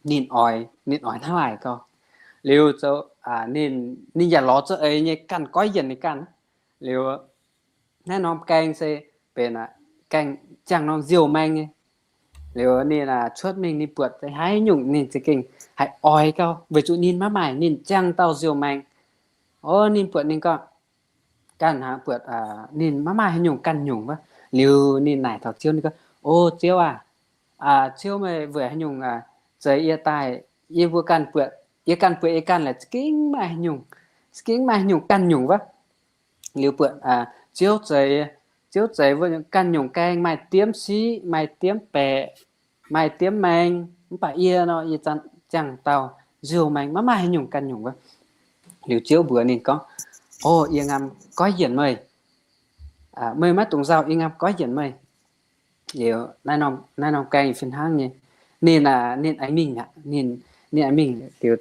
Ninh oix, ninh oix hnangv naaic gauh. Liuz zoux, ninh, ninh yaac lorz za'eix nyei ganh goiv yienc ninh ganh. Liuz naaiv norm gaeng se benx gaeng ziangh norm nziouh maeng nyei. Liuz ninh cuotv mingh ninh buatc haaix nyungc ninh za'gengh haih oix gauh, weic zuqc ninh maiv maaih, ninh ziangh dauh nziouh maeng. O, ninh buatc ninh gorngv, ganh hnangv buatc ninh maiv maaih haaix nyungc ganh nyungc wuov. Liuz ninh naaic taux Ziouv, ninh gorngv, O Ziouv aah! Ziouv, meih weic haaix nyungc zeix yie daaih? Yie mbuo ganh buatc, yie ganh buatc yie ganh laaic za'gengh maiv maaih haaix nyungc, za'gengh maiv maaih haaix nyungc ganh nyungc wuov. Liuz buatc Ziouv zeix, Ziouv zeix wuov ganh nyungc gaeng, maaih diemv siqv, maaih diemv baeqc, maaih diemv maeng. Mv baac yie nor, yie ziangh dauh nziouh maeng, maiv maaih haaix nyungc ganh nyungc wuov. Liuz Ziouv mbuox ninh gorngv, O, yie ngam goiv yienc meih. Meih maiv dungx nzauh, yie ngam goiv yienc meih. Liuz naaiv norm gaeng fih hnangv nyei, ninh, ninh aengx mingh aqv. Ninh, ninh aengx mingh liuz,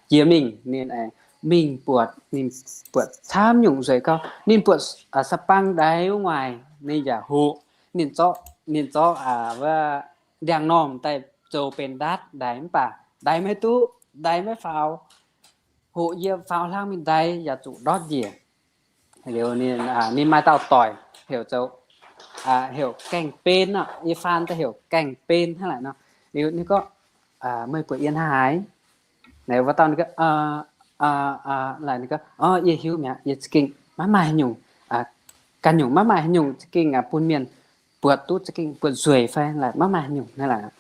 jiex mingh, ninh aengx mingh buatc, ninh buatc camv nyungc nzueic gau. Ninh buatc sa'bang ndaix wuov nguaaic, ninh yaac hoqc. Ninh zorqv, ninh zorqv wuov ndiangx-normh daaih zoux benx ndaatv ndaix, mv baac ndaix maiv duqv, ndaix maiv faaux. Hoqc yie faaux hlang mingh ndaix yaac zuqc ndortv njiec. Liuz ninh, ninh maaih dauh doic heuc zoux, heuc Gaengh Ben aqv. Yie faan daaih heuc Gaengh Ben hnangv laaic nor. Liuz ninh gorngv, Meih buatc yie hnangv haaix? Naaic wuov dauh ninh gorngv, laaic ninh gorngv, O, yie hiuv mi'aqv. Yie za'gengh maiv maaih haaix nyungc ganh nyungc, maiv maaih haaix nyungc za'gengh bun mienh buatc duqv, za'gengh buatc nzueic fai laaic maiv maaih haaix nyungc hnangv laaic.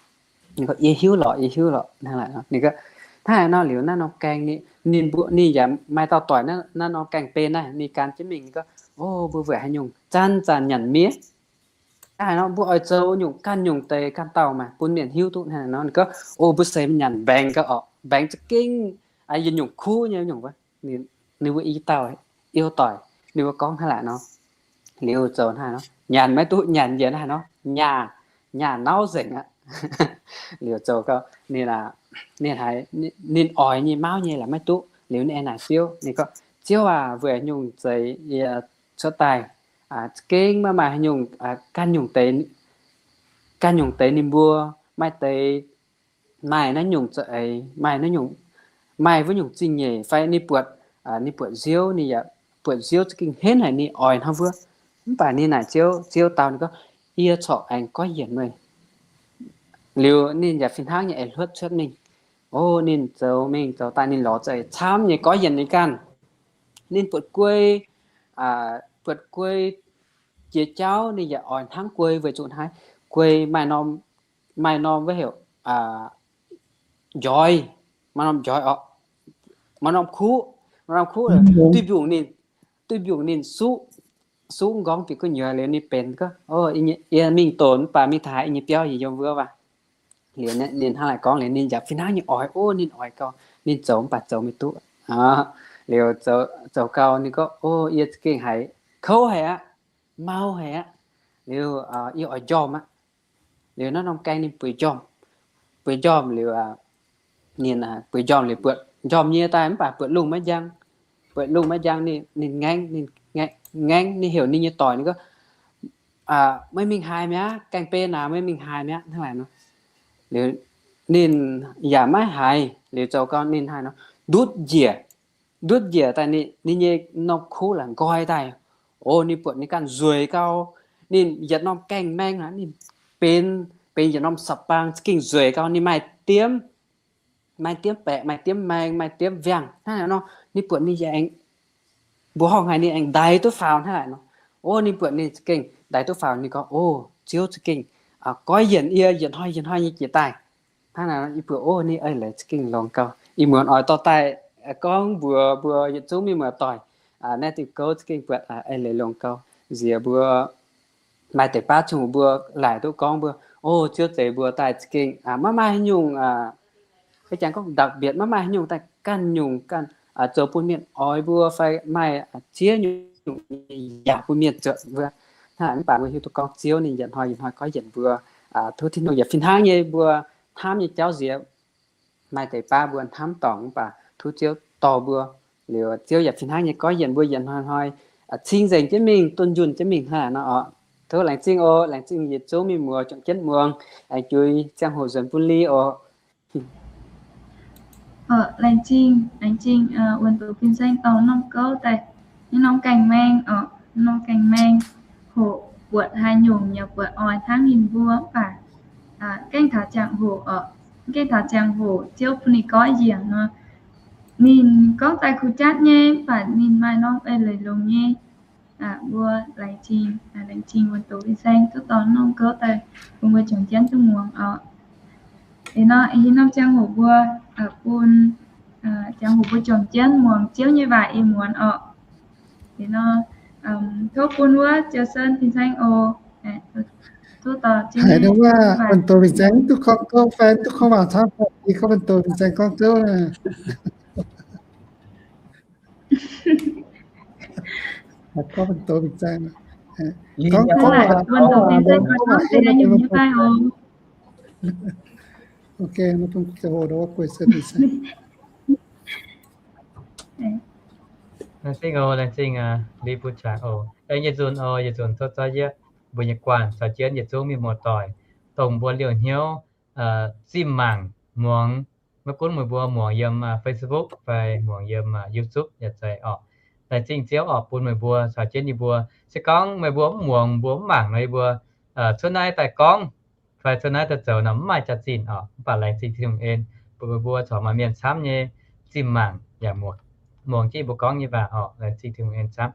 Ninh gorngv, Yie hiuv lorqc, yie hiuv lorqc hnangv laaic nor. Ninh gorngv, Hnangv haaix nor? Liuz naaiv norm gaeng ninh mbuo, ninh yaac maaih dauh doic, naaiv norm Gaengh Ben naaiv, ninh gan jienv mingh. Ninh gorngv, O, mbuo weic haaix nyungc zanc-zanc nyanc miev? Hnangv haaix nor? Mbuo oix zoux nyungc ganh nyungc deix ganh dauh maah, bun mienh hiuv duqv hnangv haaix nor. Ninh gorngv, O, mbuo se nyanc mbaengx gau orqc, mbaengx za'gengh yietc nyungc kuv nyei nyungc wuov. Ninh mbuo i dauh iu doic ninh mbuo gorngv hnangv laaic nor. Liuz zoux hnangv haaix nor? Nyanc maiv duqv, nyanc njiec hnangv haaix nor? Nyaah, nyaah nauv nzengc aqv. Liuz zoux gau, ninh, ninh haiz, ninh oix nyei mauv nyei laaix maiv duqv. Liuz ninh aengx naaic Ziouv, ninh gorngv, Ziouv aac, weic haaix nyungc zeix yie cuotv daaih za'gengh maiv maaih haaix nyungc ganh nyungc deix, ganh nyungc deix ninh mbuo maaih deix maaih naaiv nyungc za'eix, maaih naaiv nyungc, maaih wuov nyungc zingh nyeic fai ninh buatc, ninh buatc nziouv, ninh yaac buatc nziouv za'gengh henv haic, ninh oix hnangv wuov. Mv baac ninh naaic Ziouv, Ziouv dau ninh gorngv, Yie corc aengx goiv yienc meih. Liuz ninh yaac fih hnangv nyei aengx hluotv cuotv mingh. O, ninh zoux mingh zoux daaih ninh lorz za'eix camv nyei goiv yienc ninh ganh. Ninh buatc guei, buatc guei jiex jauv ninh yaac oix hnangv guei weic zuqc hnangv guei maaih norm, maaih norm wuov heuc njoix, maaih norm njoix orqc, maaih norm kuv, maaih norm kuv, duih mbiungc ninh, duih mbiungc ninh suqv, suqv nqorngv bieqc gu'nyuoz liuz ninh benx gorngv, O, yie mingh donx mv baac mingh taux haaix nyei biauv yie yiem wuov waac. Liuz ninh hnangv laaic gorngv liuz ninh yaac fih hnangv nyei oix, o, ninh oix gau, ninh zoux mv baac zoux maiv duqv. Liuz zoux gau ninh gorngv, O, yie za'gengh haiz kouv haic aqv, mau haic aqv. Liuz yie oix njormh aqv. Liuz naaiv norm gaeng ninh bueix njormh, bueix njormh liuz, ninh bueix njormh liuz buatc njormh nyei daaih mv baac buatc lungh maiv njang, buatc lungh maiv njang, ninh ngaengv, ninh ngaengv, ninh heuc ninh nyei doic, ninh gorngv, Meih mingh haaix mi'aqv? Gaengh Ben aac, meih mingh haaix mi'aqv? Hnangv naaic nor. Liuz ninh yaac maiv haiz. Liuz zoux gau ninh haaix nor, ndutv njiec, ndutv njiec daaih ninh nyei norm kuv la'nqoi daaih. O, ninh buatc ninh ganh nzueic gau. Ninh yietc norm gaengh maeng aqv, ninh benx, benx yietc norm sa'bang za'gengh nzueic gau. Ninh maaih diemv, maaih diemv baeqc, maaih diemv maeng, maaih diemv wiangh hnangv naaic nor. Ninh buatc ninh yaac aengx, mbuoqc horngh haic ninh aengx ndaix duqv faaux hnangv naaic nor. O, ninh buatc ninh za'gengh ndaix duqv faaux, ninh gorngv, O, Ziouv za'gengh goiv yienc yie yietc hnoi yietc hnoi nyei jiex daaih. Hnangv naaic nor yie buatc, o, ninh eix leiz za'gengh longx gau. Ih muonz oix dorh daaih gorngv mbuox mbuo yietc zungv mienh muoz-doic, naaiv diuh gouv za'gengh buatc eix leiz longx gau. Nziex mbuo maaih deix baav zungh mbuo laaic duqv gorngv mbuo, o, Ziouv zeix mbuo daaih za'gengh maiv maaih haaix nyungc, jangx gorngv đặc biệt maiv maaih haaix nyungc daaih ganh nyungc ganh zoux bun mienh oix mbuo fai maaih ziex nyungc yaac bun mienh zuotc mbuo. Hnangv naaic mv baac mbuo hiuv duqv gorngv Ziouv ninh yietc hnoi yietc hnoi goiv yienc mbuo, tov Tin-Hungh yaac fih hnangv nyei mbuo hnamv nyei jauv nziex maaih deix baav mbuo hnamv dorngc mv baac tov Ziouv dorh mbuo. Liuz Ziouv yaac fih hnangv nyei goiv yienc mbuo yietc hnoi hnoi cing-nzengc jienv mingh, dunh yunh jienv mingh hnangv naaic nor oc. Tov laengz zingh oc. Laengz zingh yietc zungv mienh muoz juangc jienv muangx, aengx juix ziangh hoc nzuonx bun li oc. Laengz zingh, laengz zingh wuonx doqc fin-saeng dorh norm gouv daaih, norm gaengh maeng oc, norm gaengh maeng, hoqc buatc haaix nyungc yaac buatc oix hnangv ninh mbuo mv baac gaengh taux ziangh hoc oc, gaengh taux ziangh hoc Ziouv bun ninh goiv yienc nor, ninh gorngv daaih kuh jatv nyei mv baac ninh maaih norm eix leiz longx nyei. mbuo laengz zingh, laengz zingh wuonh doz fin-saeng duqv dorh norm gouv daaih bun mbuo juangc jienv duqv muangx oc. Ih norm ziangh hoc mbuo bun ziangh hoc mbuo juangc jienv muangx Ziouv nyei waac ih muonz oc. Ih norm tov bun wuov Ziouv Sen fin-saeng oc. Tov dorh Ziouv nyei waac. Wuonh doz fin-saeng duqv gorngv gouv fai duqv gorngv waac camv, i gorngv wuonh doz fin-saeng gorngv gouv. Gorngv wuonh doz fin-saeng, gorngv, gorngv waac, gorngv waac, gorngv waac. Ok, laengz zingh oc, laengz zingh, Li Bun Qangx oc. Aengx yietc nzunc oc, yietc nzunc tov zorqv yie mbuo nyei guanh caux jienv yietc zungv mienh muoz-doic, dongh mbuo liouh hnyouv zimh mangc muangx. Maiv gunv meih mbuo muangx yiem Facebook fai muangx yiem YouTube yaac zeiz oc. Laengz zingh Ziouv oc, bun meih mbuo caux jienv yie mbuo. Se gorngv meih mbuo mv muangx, mbuo mv mangc nor, yie mbuo cuotv naaiv daaih gorngv fai cuotv naaiv daaih zoux nor mv maaih jaax-zinh oc. Mv baac laengz zingh Tin-Hungh en, bun meih mbuo corc maaih mienh camv nyei zimh mangc yaac muangx jienv yie mbuo gorngv nyei waac oc. Laengz zingh Tin-Hungh en camv.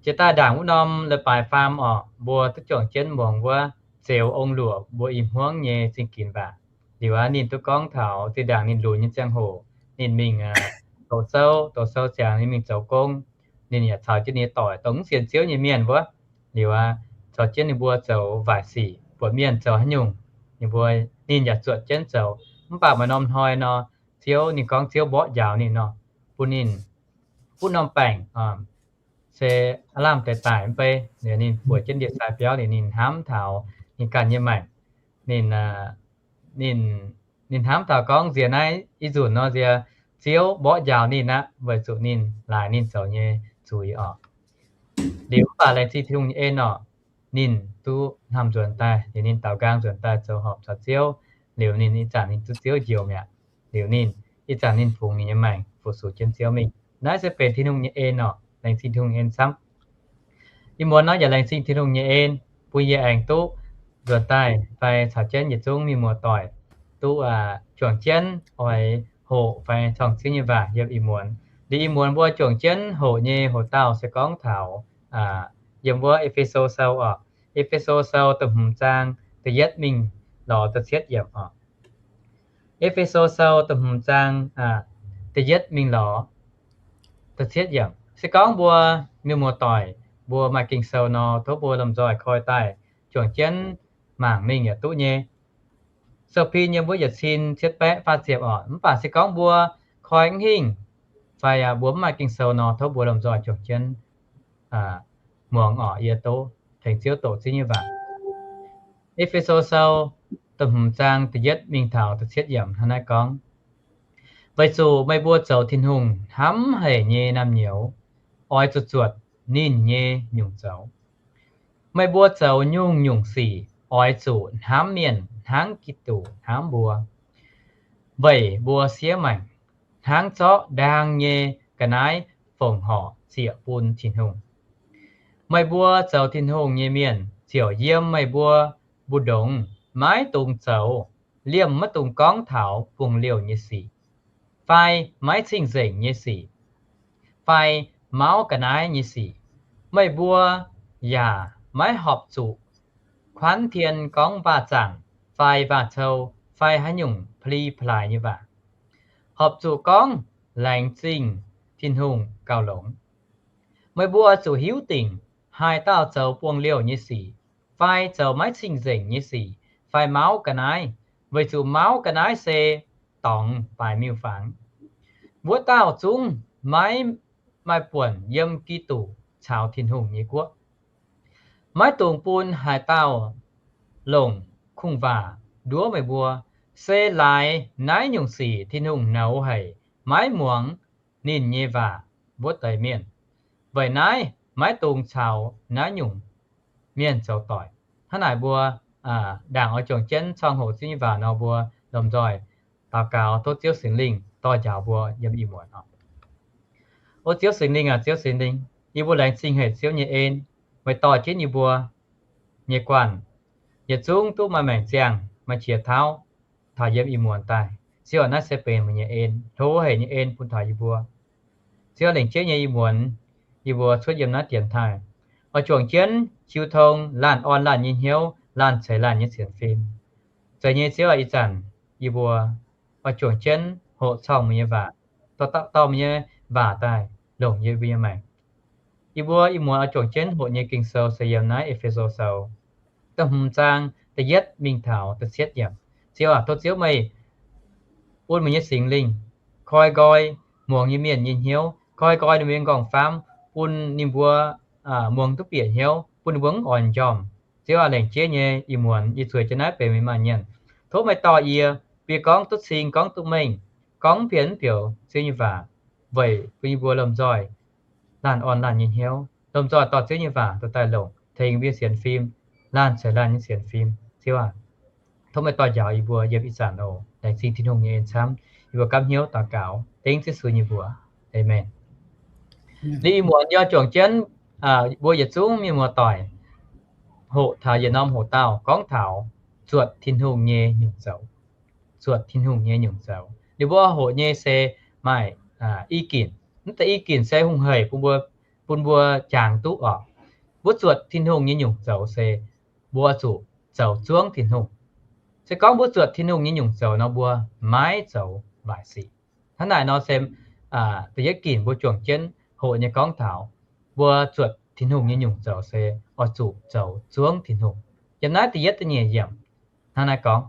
Jiex daaih ndaangc wuov norm leiz-baaix faam oc, mbuo duqv juangc jienv muangx wuov Zeux Ong Luoqc mbuo i hmuangv nyei zingh ginx waac. Liuz aqv, ninh duqv gorngv taux zinh ndaangc ninh lunx nyei ziangh hoc, ninh mingh doqc sou, doqc sou ziangx ninh mingh zoux gong, ninh yaac caux jienv ninh nyei doic dongh mv sienx Ziouv nyei mienh wuov. Liuz aqv, caux jienv ninh mbuo zoux waaic sic, buatc mienh zoux haaix nyungc, ninh mbuo, ninh yaac zuotc jienv zoux. Mv baac maaih norm hnoi nor, Ziouv, ninh gorngv Ziouv mborqv njaaux ninh nor, bun ninh butv norm baengc, se aav lamh deix daic mv bei. Liuz ninh bueix jienv ndie-sai biauv liuz ninh hnamv taux ninh ganh nyei maengc. Ninh, ninh, ninh hnamv taux gorngv nziex naaiv ih nzunc nor nziex Ziouv mborqv njaaux ninh aqv, weic zuqc ninh laaix ninh zoux nyei zuiz oc. Liuz mv baac laengz zingh Tin-Hungh nyei en oc, ninh duqv hnamv nzuonx daaih, liuz ninh daaux nqaang nzuonx daaih zoux horpc caux Ziouv. Liuz ninh ih zanc ninh duqv Ziouv njoux mi'aqv. Liuz ninh ih zanc ninh fungx ninh nyei maengc fu-sux jienv Ziouv mingh. Naaiv se benx Tin-Hungh nyei en oc. Laengz zingh Tin-Hungh nyei en camv. Ih muonz nor yaac laengz zingh Tin-Hungh nyei en, bun yie aengx duqv nzuonx daaih fai caux jienv yietc zungv mienh muoz-doic duqv juangc jienv oix hoqc fai corng Ziouv nyei waac yiem ih muonz. Liuz ih muonz mbuo juangc jienv hoqc nyei hoc dauh se gorngv taux yiem wuov E^fe^so Sou oc. E^fe^so Sou da'hmz zaang da'yietv mingh lorz da'cietv yiemc oc. E^fe^so Sou da'hmz zaang da'yietv mingh lorz da'cietv yiemc. Se gorngv mbuo mienh muoz-doic mbuo maaih Ging-Sou nor, tov mbuo lomh nzoih koi daaih juangc jienv mangc mingh yaac duqv nyei. Sou-pin yiem wuov yietc cin cietv baeqv faah ziepc oc. Mv baac se gorngv mbuo koi mv hingh fai mbuo mv maaih Ging-Sou nor, tov mbuo lomh nzoih juangc jienv muangx oc. Yie doqc, tengx Ziouv doqc Ziouv nyei waac. E^fe^so Sou da'hmz zaang da'yietv mingh taux da'cietv yiemc hnangv naaiv gorngv, weic zuqc meih mbuo zoux Tin-Hungh hnamv haic nyei naamh nyouz, oix zuqc zuotc ninh nyei nyungc zoux. Meih mbuo zoux nyungc-nyungc sic oix zuqc hnamv mienh hnangv Giduc hnamv mbuo, weic mbuo siev maengc hnangv zorqv ndaang nyei ga'naaiv fongc horc ziec bun Tin-Hungh. Meih mbuo zoux Tin-Hungh nyei mienh ziouc yiem meih mbuo mbu'ndongx maiv dungx zoux, liemh maiv dungx gorngv taux buangh liouh nyei sic, fai maiv cing-nzengc nyei sic, fai mauv ga'naaiv nyei sic. Meih mbuo yaac maiv horpc zuqc kuanv tien gorngv waac-zaangc fai waac-cou fai haaix nyungc pa'li pa'laaix nyei waac. Horpc zuqc gorngv laengz zingh Tin-Hungh gauh longx. Meih mbuo zuqc hiuv dingc haaix dauh zoux buangh liouh nyei sic, fai zoux maiv cing-nzengc nyei sic, fai mauv ga'naaiv, weic zuqc mauv ga'naaiv se dorngx baaix miuc-fangx. Wuov dauh zungv maiv maaih buonc yiem Giduc caux Tin-Hungh nyei guoqv. Maiv dungx bun haaix dauh longc kungx-waac nduov meih mbuo. Se laaix naaiv nyungc sic Tin-Hungh nouz haic maiv muangx ninh nyei waac wuov deix mienh. Weic naaiv maiv dungx caux naaiv nyungc mienh zoux doic. Hnangv naaic mbuo ndaangc oix juangc jienv corng hoqc Ziouv nyei waac nor, mbuo lomh nzoih daux gaux tov Ziouv Singx Lingh dorh njaaux mbuo yiem ih muonz oc. O Ziouv Singx Lingh aac, Ziouv Singx Lingh, yie mbuo laengz zingh haic Ziouv nyei en, meih dorh jienv yie mbuo nyei guanh, yietc zungv duqv maaih maengc ziangh, maaih qiex tauv taux yiem ih muonz daaih. Ziouv aac, naaiv se benx meih nyei en, hlo haic nyei en bun taux yie mbuo. Ziouv, lengc jeiv nyei ih muonz, yie mbuo cuotv yiem naaiv dienx taaih, oix juangc jienv jiu tong laanh orn laanh nyei hnyouv, laanh ceix laanh nyei sienx fim. Zeiz nyei Ziouv aac, ih zanc yie mbuo oix juangc jienv hoqc corngh meih nyei waac, dorh, dorh meih nyei waac daaih longc yie mbuo nyei maengc. Yie mbuo ih muonz oix juangc jienv hoqc nyei Ging-Sou se yiem naaiv E^fe^so Sou da'hmz zaang da'yietv mingh taux da'cietv yiemc. Ziouv aac, tov Ziouv meih bun meih nyei Singx Lingh koi nqoi muangx nyei mienh nyei hnyouv, koi nqoi ninh mbuo nyei nqorngv-famv, bun ninh mbuo muangx duqv bieqc hnyouv, bun ninh mbuo mv oix njormh. Ziouv aac, lengc jeiv nyei ih muonz yie zueiz jienv naaiv benx meih maaih mienh. Tov meih dorh yie bie gorngv duqv cing, gorngv duqv mengh, gorngv mv pien mv bioux Ziouv nyei waac, weic bun yie mbuo lomh nzoih laanh orn laanh nyei hnyouv, lomh nzoih dorh Ziouv nyei waac dorh daaih longc tengx mbuo nyei sienx fim, laanh ceix laanh nyei sienx fim. Ziouv aac, tov meih dorh njaaux yie mbuo yiem ih zanc oc. Laengz zingh Tin-Hungh nyei en camv. Yie mbuo gapv hnyouv daux gaux dengv Yesu nyei mbuox. Aamen. Liuz ih muonz yie juangc jienv mbuo yietc zungv mienh muoz-doic hoqc taux yietc norm hoqc dauh gorngv taux zuotc Tin-Hungh nyei nyungc zoux. Zuotc Tin-Hungh nyei nyungc zoux. Liuz mbuo hoqc nyei se maaih i ginc. Mv deix i ginc se hungh haic bun mbuo, bun mbuo jangx duqv oc. Mbuo zuotc Tin-Hungh nyei nyungc zoux se mbuo zuqc zoux zuangv Tin-Hungh. Se gorngv mbuo zuotc Tin-Hungh nyei nyungc zoux nor, mbuo maiv zoux waaic sic. Hnangv naaic nor se da'yietv ginc mbuo juangc jienv hoqc nyei gorngv taux mbuo zuotc Tin-Hungh nyei nyungc zoux se oix zuqc zoux zuangv Tin-Hungh. Yiem naaiv da'yietv da'nyeic yiemc hnangv naaiv gorngv,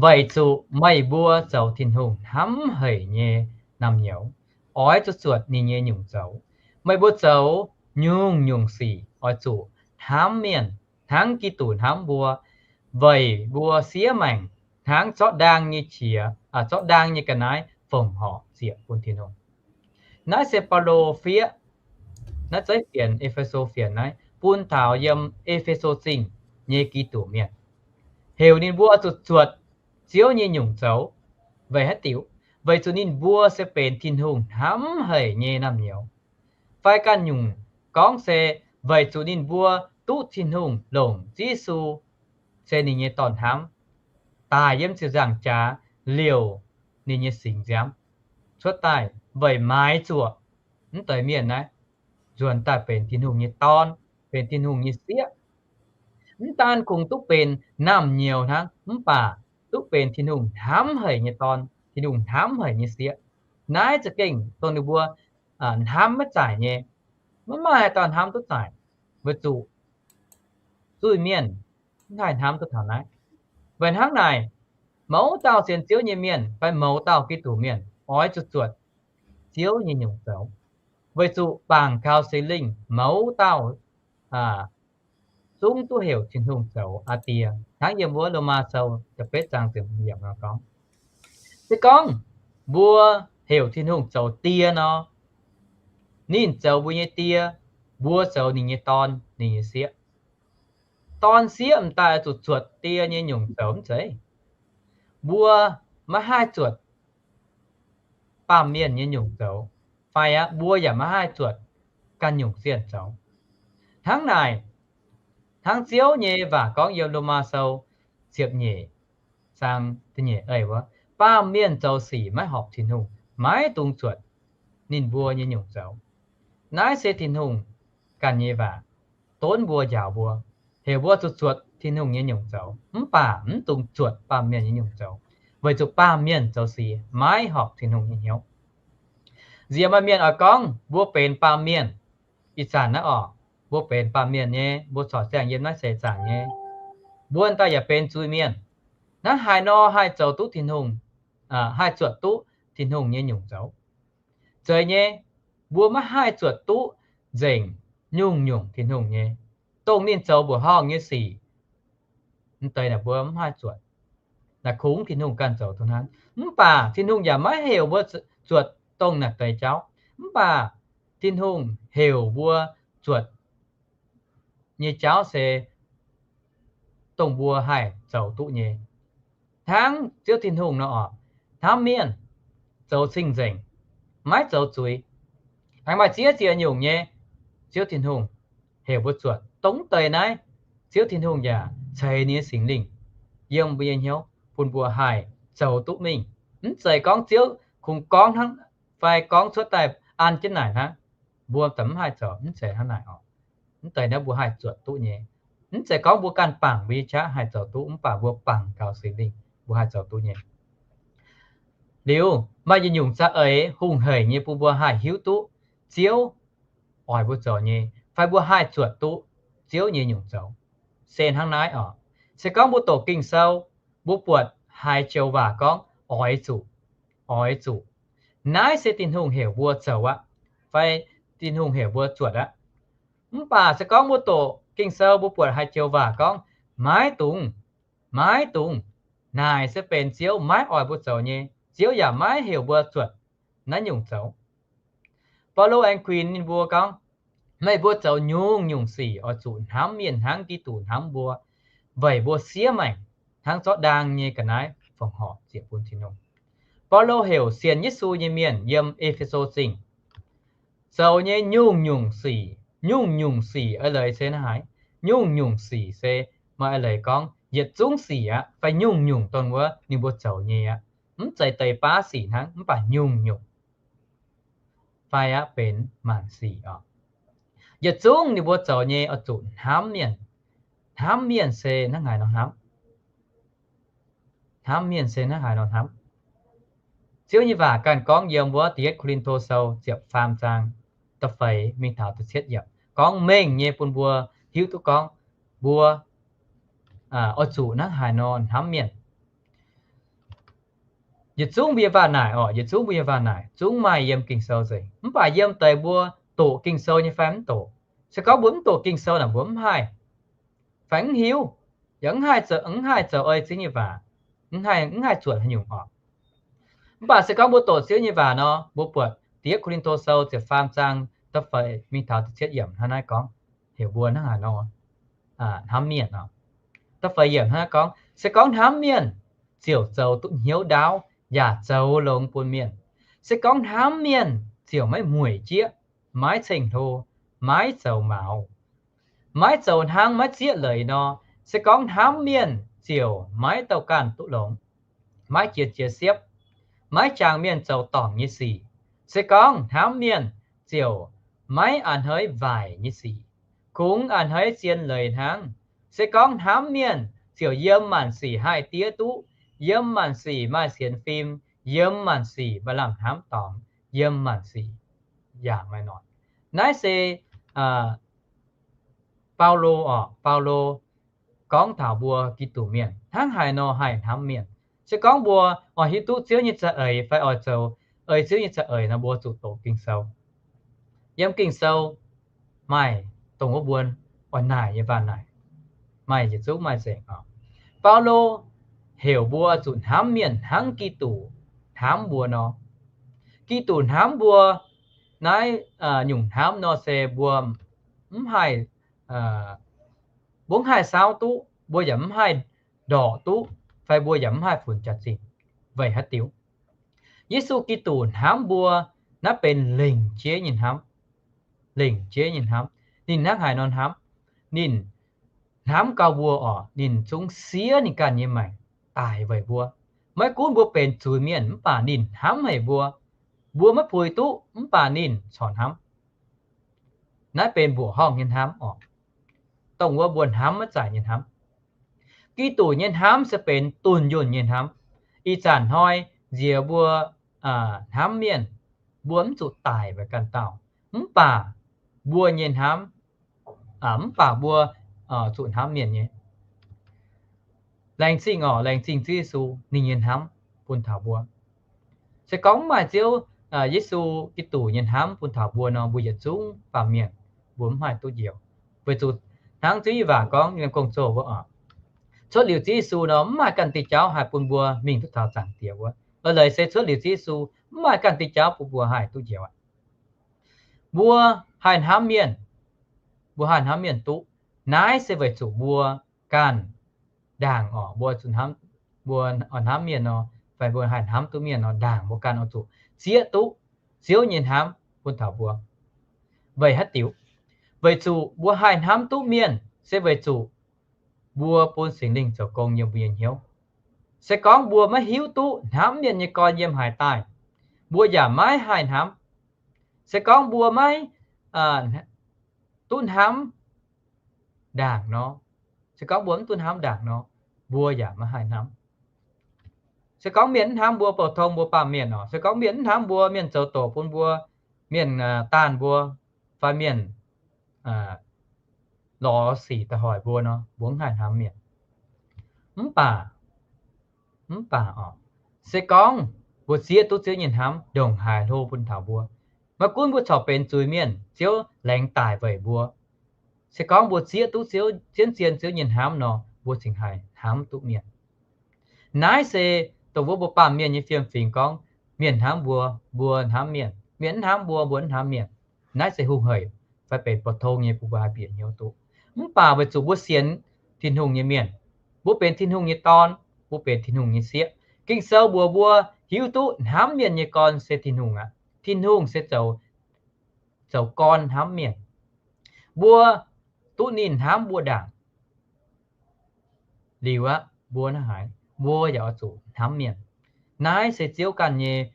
weic zuqc meih mbuo zoux Tin-Hungh hnamv haic nyei naamh nyouz, oix zuqc zuotc ninh nyei nyungc zoux. Meih mbuo zoux nyungc-nyungc sic oix zuqc hnamv mienh hnangv Giduc hnamv mbuo, weic mbuo siev maengc hnangv zorqv ndaang nyei qiex, zorqv ndaang nyei ga'naaiv fongc horc ziec bun Tin-Hungh. Naaiv se Baulo fiev naaiv zeiv fienx, E^fe^so fienx naaiv bun taux yiem E^fe^so Zingh nyei Giduc mienh, heuc ninh mbuo zuqc zuotc Ziouv nyei nyungc zoux. Weic haaix diuc? Weic zuqc ninh mbuo se benx Tin-Hungh hnamv haic nyei naamh nyouz. Fai ganh nyungc gorngv se weic zuqc ninh mbuo duqv Tin-Hungh longc Yesu se ninh nyei Dorn-hnamv daaih yiem ziepc nzaangc jaax liouc ninh nyei singx nziaamv cuotv daaih weic maaiz zuoqc mv deix mienh naaiv nzuonx daaih benx Tin-Hungh nyei dorn, benx Tin-Hungh nyei sieqv. Mv daan kungx duqv benx naamh nyouz hnangv, mv baac duqv benx Tin-Hungh hnamv haic nyei dorn, Tin-Hungh hnamv haic nyei sieqv. Naaiv za'gengh dongh ninh mbuo hnamv maiv zaaic nyei. Maiv maaih haaix dauh hnamv duqv zaaic, weic zuqc zuiz-mienh maiv haih hnamv duqv taux naaiv. Weic hnangv naaic, mouz dauh sienx Ziouv nyei mienh fai mouz dauh Giduc mienh oix zuqc zuotc Ziouv nyei nyungc zoux, weic zuqc bangc kaux Singx Lingh mouz dauh zungv duqv heuc Tin-Hungh zoux aa Die, hnangv yiem wuov Lomaa Sou da'betv zaang ziepc hmz yiemc nor gorngv. Se gorngv mbuo heuc Tin-Hungh zoux Die nor, ninh zoux mbuo nyei Die, mbuo zoux ninh nyei dorn, ninh nyei sieqv. Dorn sieqv m'daaih zuqc zuotc die nyei nyungc zoux mv zeiz. Mbuo maiv haih zuotc baamh mienh nyei nyungc zoux, fai aqv, mbuo yaac maiv haih zuotc ganh nyungc zienh zoux. Hnangv naaic, hnangv Ziouv nyei waac gorngv yiem Lomaa Sou ziepc nyeic zaang da'nyeic ei wuov, baamh mienh zoux sic maiv horpc Tin-Hungh, maiv dungx zuotc ninh mbuo nyei nyungc zoux. Naaiv se Tin-Hungh ganh nyei waac donv mbuo njaaux mbuo, heuc mbuo zuqc zuotc Tin-Hungh nyei nyungc zoux, mv baac mv dungx zuotc baamh mienh nyei nyungc zoux, weic zuqc baamh mienh zoux sic maiv horpc Tin-Hungh nyei hnyouv. Nziex maaih mienh oix gorngv mbuo benx baamh mienh. Ih zanc naaiv orqc, mbuo benx baamh mienh nyei, mbuo corc ziangh yiem naaiv seix zaangc nyei, mbuo daaih yaac benx zuiz-mienh. Naaiv haaix nor haih zoux duqv Tin-Hungh, haih zuotc duqv Tin-Hungh nyei nyungc zoux? Zeiz nyei, mbuo maiv haih zuotc duqv nzengc nyungc-nyungc Tin-Hungh nyei, dongh ninh zoux mbuoqc horngh nyei sic. Mv deix naaic mbuo mv haih zuotc. Naaic kungx Tin-Hungh ganh zoux duqv hnangv. Mv baac Tin-Hungh yaac maiv heuc mbuo zuotc dongh naaic deix jauv. Mv baac Tin-Hungh heuc mbuo zuotc nyei jauv se dongh mbuo haih zoux duqv nyei. Hnangv Ziouv Tin-Hungh nor orqc, hnamv mienh, zoux cing-nzengc, maiv zoux zuiz. Aengx maaih ziex ziex nyungc nyei, Ziouv Tin-Hungh heuc mbuo zuotc dongh deix naaiv. Ziouv Tin-Hungh yaac ceix ninh nyei Singx Lingh yiem mbuo nyei hnyouv bun mbuo haih zoux duqv mingh. Mv zeiz gorngv Ziouv kungx gorngv hnangv fai gorngv cuotv daaih an jienv naaic hnangv. mbuo daaih mv haih zoux, mv zeiz hnangv naaic oc. Mv deix naaiv mbuo haih zuotc duqv nyei. Mv zeiz gorngv mbuo ganh bangc mbuo nyei qaqv haih zoux duqv, mv baac mbuo bangc gaux Singx Lingh mbuo haih zoux duqv nyei. Liuz maaih yietc nyungc za'eix hungh hec nyei bun mbuo haih hiuv duqv Ziouv oix mbuo zoux nyei, fai mbuo haih zuotc duqv Ziouv nyei nyungc zoux, se hnangv naaiv oc. Se gorngv mbuo doqc Ging-Sou, mbuo buatc haaix joux waac gorngv oix zuqc, oix zuqc, naaiv se Tin-Hungh heuc mbuo zoux aqv, fai Tin-Hungh heuc mbuo zuotc aqv. Mv baac se gorngv mbuo doqc Ging-Sou mbuo buatc haaix joux waac gorngv maiv dungx, maiv dungx, naaic se benx Ziouv maiv oix mbuo zoux nyei, Ziouv yaac maiv heuc mbuo zuotc naaiv nyungc zoux. Baulo aengx kuinx ninh mbuo gorngv, meih mbuo zoux nyungc-nyungc sic oix zuqc hnamv mienh hnangv Giduc hnamv mbuo, weic mbuo siev maengc hnangv zorqv ndaang nyei ga'naaiv fongc horc ziec bun Tin-Hungh. Baulo heuc sienx Yesu nyei mienh yiem E^fe^so Zingh zoux nyei nyungc-nyungc sic. Nyungc-nyungc sic eix leiz se naaiv haaix? Nyungc-nyungc sic se maaih eix leiz gorngv yietc zungv sic aqv, fai nyungc-nyungc dongh wuov ninh mbuo zoux nyei aqv. Mv zeiz deix baav sic hnangv, mv baac nyungc-nyungc fai aqv benx maanc sic oc. Yietc zungv ninh mbuo zoux nyei oix zuqc hnamv mienh. Hnamv mienh se hnangv haaix nor hnamv? Hnamv mienh se hnangv haaix nor hnamv? Ziouv nyei waac ganh gorngv yiem wuov Da'yietv Ko^lin^to Sou ziepc faam zaang da'feix mingh taux da'cietv yiemc gorngv mengh nyei bun mbuo hiuv duqv gorngv mbuo oix zuqc hnangv haaix nor hnamv mienh. Yietc zungv mbuo nyei waac naaic oc, yietc zungv mbuo nyei waac naaic zungv maaih yiem Ging-Sou nzengc. Mv baac yiem deix mbuo doqc Ging-Sou nyei fai mv doqc. Se gorngv mbuo mv doqc Ging-Sou naaic mbuo mv haih, fai mv hiuv, yaac mv haih zoux, mv haih zoux ei Ziouv nyei waac, mv haih, mv haih zuotc haaix nyungc oc. Mv baac se gorngv mbuo doqc Ziouv nyei waac nor, mbuo buatc Da'yietv Ko^lin^to Sou ziepc faam zaang da'feix mingh taux da'cietv yiemc hnangv naaiv gorngv, heuc mbuo hnangv haaix nor hnamv mienh oc. Da'feix yiemc hnangv naaiv gorngv, se gorngv hnamv mienh ziouc zoux duqv hnyouv ndaauv yaac zoux longx bun mienh. Se gorngv hnamv mienh ziouc maiv mueic jieqv, maiv ceng-hlo, maiv zoux maux, maiv zoux hnangv maiv zieqv leiz nor. Se gorngv hnamv mienh ziouc maiv douh ganh duqv longx, maiv jiex jiex siepv, maiv jangx mienh zoux dorngc nyei sic. Se gorngv hnamv mienh ziouc maiv a'hneiv waaic nyei sic, kungx a'hneiv zien leiz hnangv. Se gorngv hnamv mienh ziouc yiem maanc sic haih diev duqv, yiem maanc sic maaih sienx fim, yiem maanc sic maaih lamh hnamv dorngx, yiem maanc sic yaac maaih noic. Naaiv se Baulo oc, Baulo gorngv taux mbuo Giduc mienh hnangv haaix nor haih hnamv mienh. Se gorngv mbuo oix hiuv duqv Ziouv nyei za'eix fai oix zoux ei Ziouv nyei za'eix nor, mbuo zuqc doqc Ging-Sou. Yiem Ging-Sou maaih dongh wuov mbuo oix naaic nyei waac naaic, maaih yietc zungv maaih nzengc oc. Baulo heuc mbuo zuqc hnamv mienh hnangv Giduc hnamv mbuo nor. Giduc hnamv mbuo naaiv nyungc hnamv nor se mbuo mv haih, mbuo mv haih saauv duqv, mbuo yaac mv haih ndorqc duqv, fai mbuo yaac mv haih funx jaax-zinh. Weic haaix diuc? Yesu Giduc hnamv mbuo, naaiv benx lengc jeiv nyei hnamv. Lengc jeiv nyei hnamv. Ninh hnangv haaix nor hnamv? Ninh hnamv gau mbuo oc, ninh zungv siev ninh ganh nyei maengc daic weic mbuo. Maiv gunv mbuo benx zuiz-mienh mv baac ninh hnamv haic mbuo. Mbuo maiv puix duqv mv baac ninh corc hnamv. Naaiv benx mbuoqc horngh nyei hnamv oc. Dongh wuov mbuo hnamv maiv zaaic nyei hnamv. Giduc nyei hnamv se benx dunh yunh nyei hnamv. Ih zanc hnoi nziex mbuo hnamv mienh, mbuo mv zuqc daic weic ganh dauh, mv baac mbuo nyei hnamv, mv baac mbuo zuqc hnamv mienh nyei. Laengz zingh oc, laengz zingh Ziouv Yesu ninh nyei hnamv bun taux mbuo. Se gorngv mv maaih Ziouv Yesu Giduc nyei hnamv bun taux mbuo nor, mbuo yietc zungv baamh mienh mbuo mv haih duqv njoux. Weic zuqc hnangv Ziouv nyei waac gorngv yiem Gong-Zoh wuov oc, cuotv liuz Ziouv Yesu nor, mv maaih ganh diuh jauv haih bun mbuo mingh duqv taux Zaangc Diex wuov. Eix leiz se cuotv liuz Ziouv Yesu, mv maaih ganh diuh jauv bun mbuo haih duqv njoux aqv. Mbuo haih hnamv mienh, mbuo haih hnamv mienh duqv, naaiv se weic zuqc mbuo ganh ndaangc oc, mbuo zuqc hnamv, mbuo oix hnamv mienh nor, fai mbuo haih hnamv duqv mienh nor, ndaangc mbuo ganh oix zuqc zieqv duqv Ziouv nyei hnamv bun taux mbuo. Weic haaix diuc? Weic zuqc mbuo haih hnamv duqv mienh se weic zuqc mbuo bun Singx Lingh zoux gong yiem mbuo nyei hnyouv. Se gorngv mbuo maiv hiuv duqv hnamv mienh nyei gorn yiem haaix daaih, mbuo yaac maiv haih hnamv. Se gorngv mbuo maiv duqv hnamv ndaangc nor, se gorngv mbuo mv duqv hnamv ndaangc nor, mbuo yaac maiv haih hnamv. Se gorngv mienh mv hnamv mbuo, bouh tong mbuo baamh mienh nor, se gorngv mienh mv hnamv mbuo, mienh zoux doqc bun mbuo, mienh daanh mbuo, fai mienh lorz sic da'hoic mbuo nor, mbuo mv haih hnamv mienh. Mv baac, mv baac oc, se gorngv mbuo zieqv duqv Ziouv nyei hnamv ndongc haaix hlo bun taux mbuo, maiv gunv mbuo corc benx zuiz mienh, Ziouv laengz daic weic mbuo. Se gorngv mbuo zieqv duqv Ziouv, zien zien Ziouv nyei hnamv nor, mbuo cingx haih hnamv duqv mienh. Naaiv se dongh wuov mbuo baamh mienh nyei fiem-fingx gorngv, mienh hnamv mbuo, mbuo hnamv mienh. Mienh mv hnamv mbuo, mbuo mv hnamv mienh. Naaiv se hungh hec fai benx bouh tong nyei bun mbuo haih bieqc hnyouv duqv. Mv baac weic zuqc mbuo sienx Tin-Hungh nyei mienh, mbuo benx Tin-Hungh nyei dorn, mbuo benx Tin-Hungh nyei sieqv. Ging-Sou mbuox mbuo hiuv duqv hnamv mienh nyei gorn se Tin-Hungh aqv. Tin-Hungh se zoux, zoux gorn hnamv mienh. Mbuo duqv ninh hnamv mbuo ndaangc liuz aqv, mbuo naaiv haaix, mbuo yaac oix zuqc hnamv mienh. Naaiv se Ziouv ganh nyei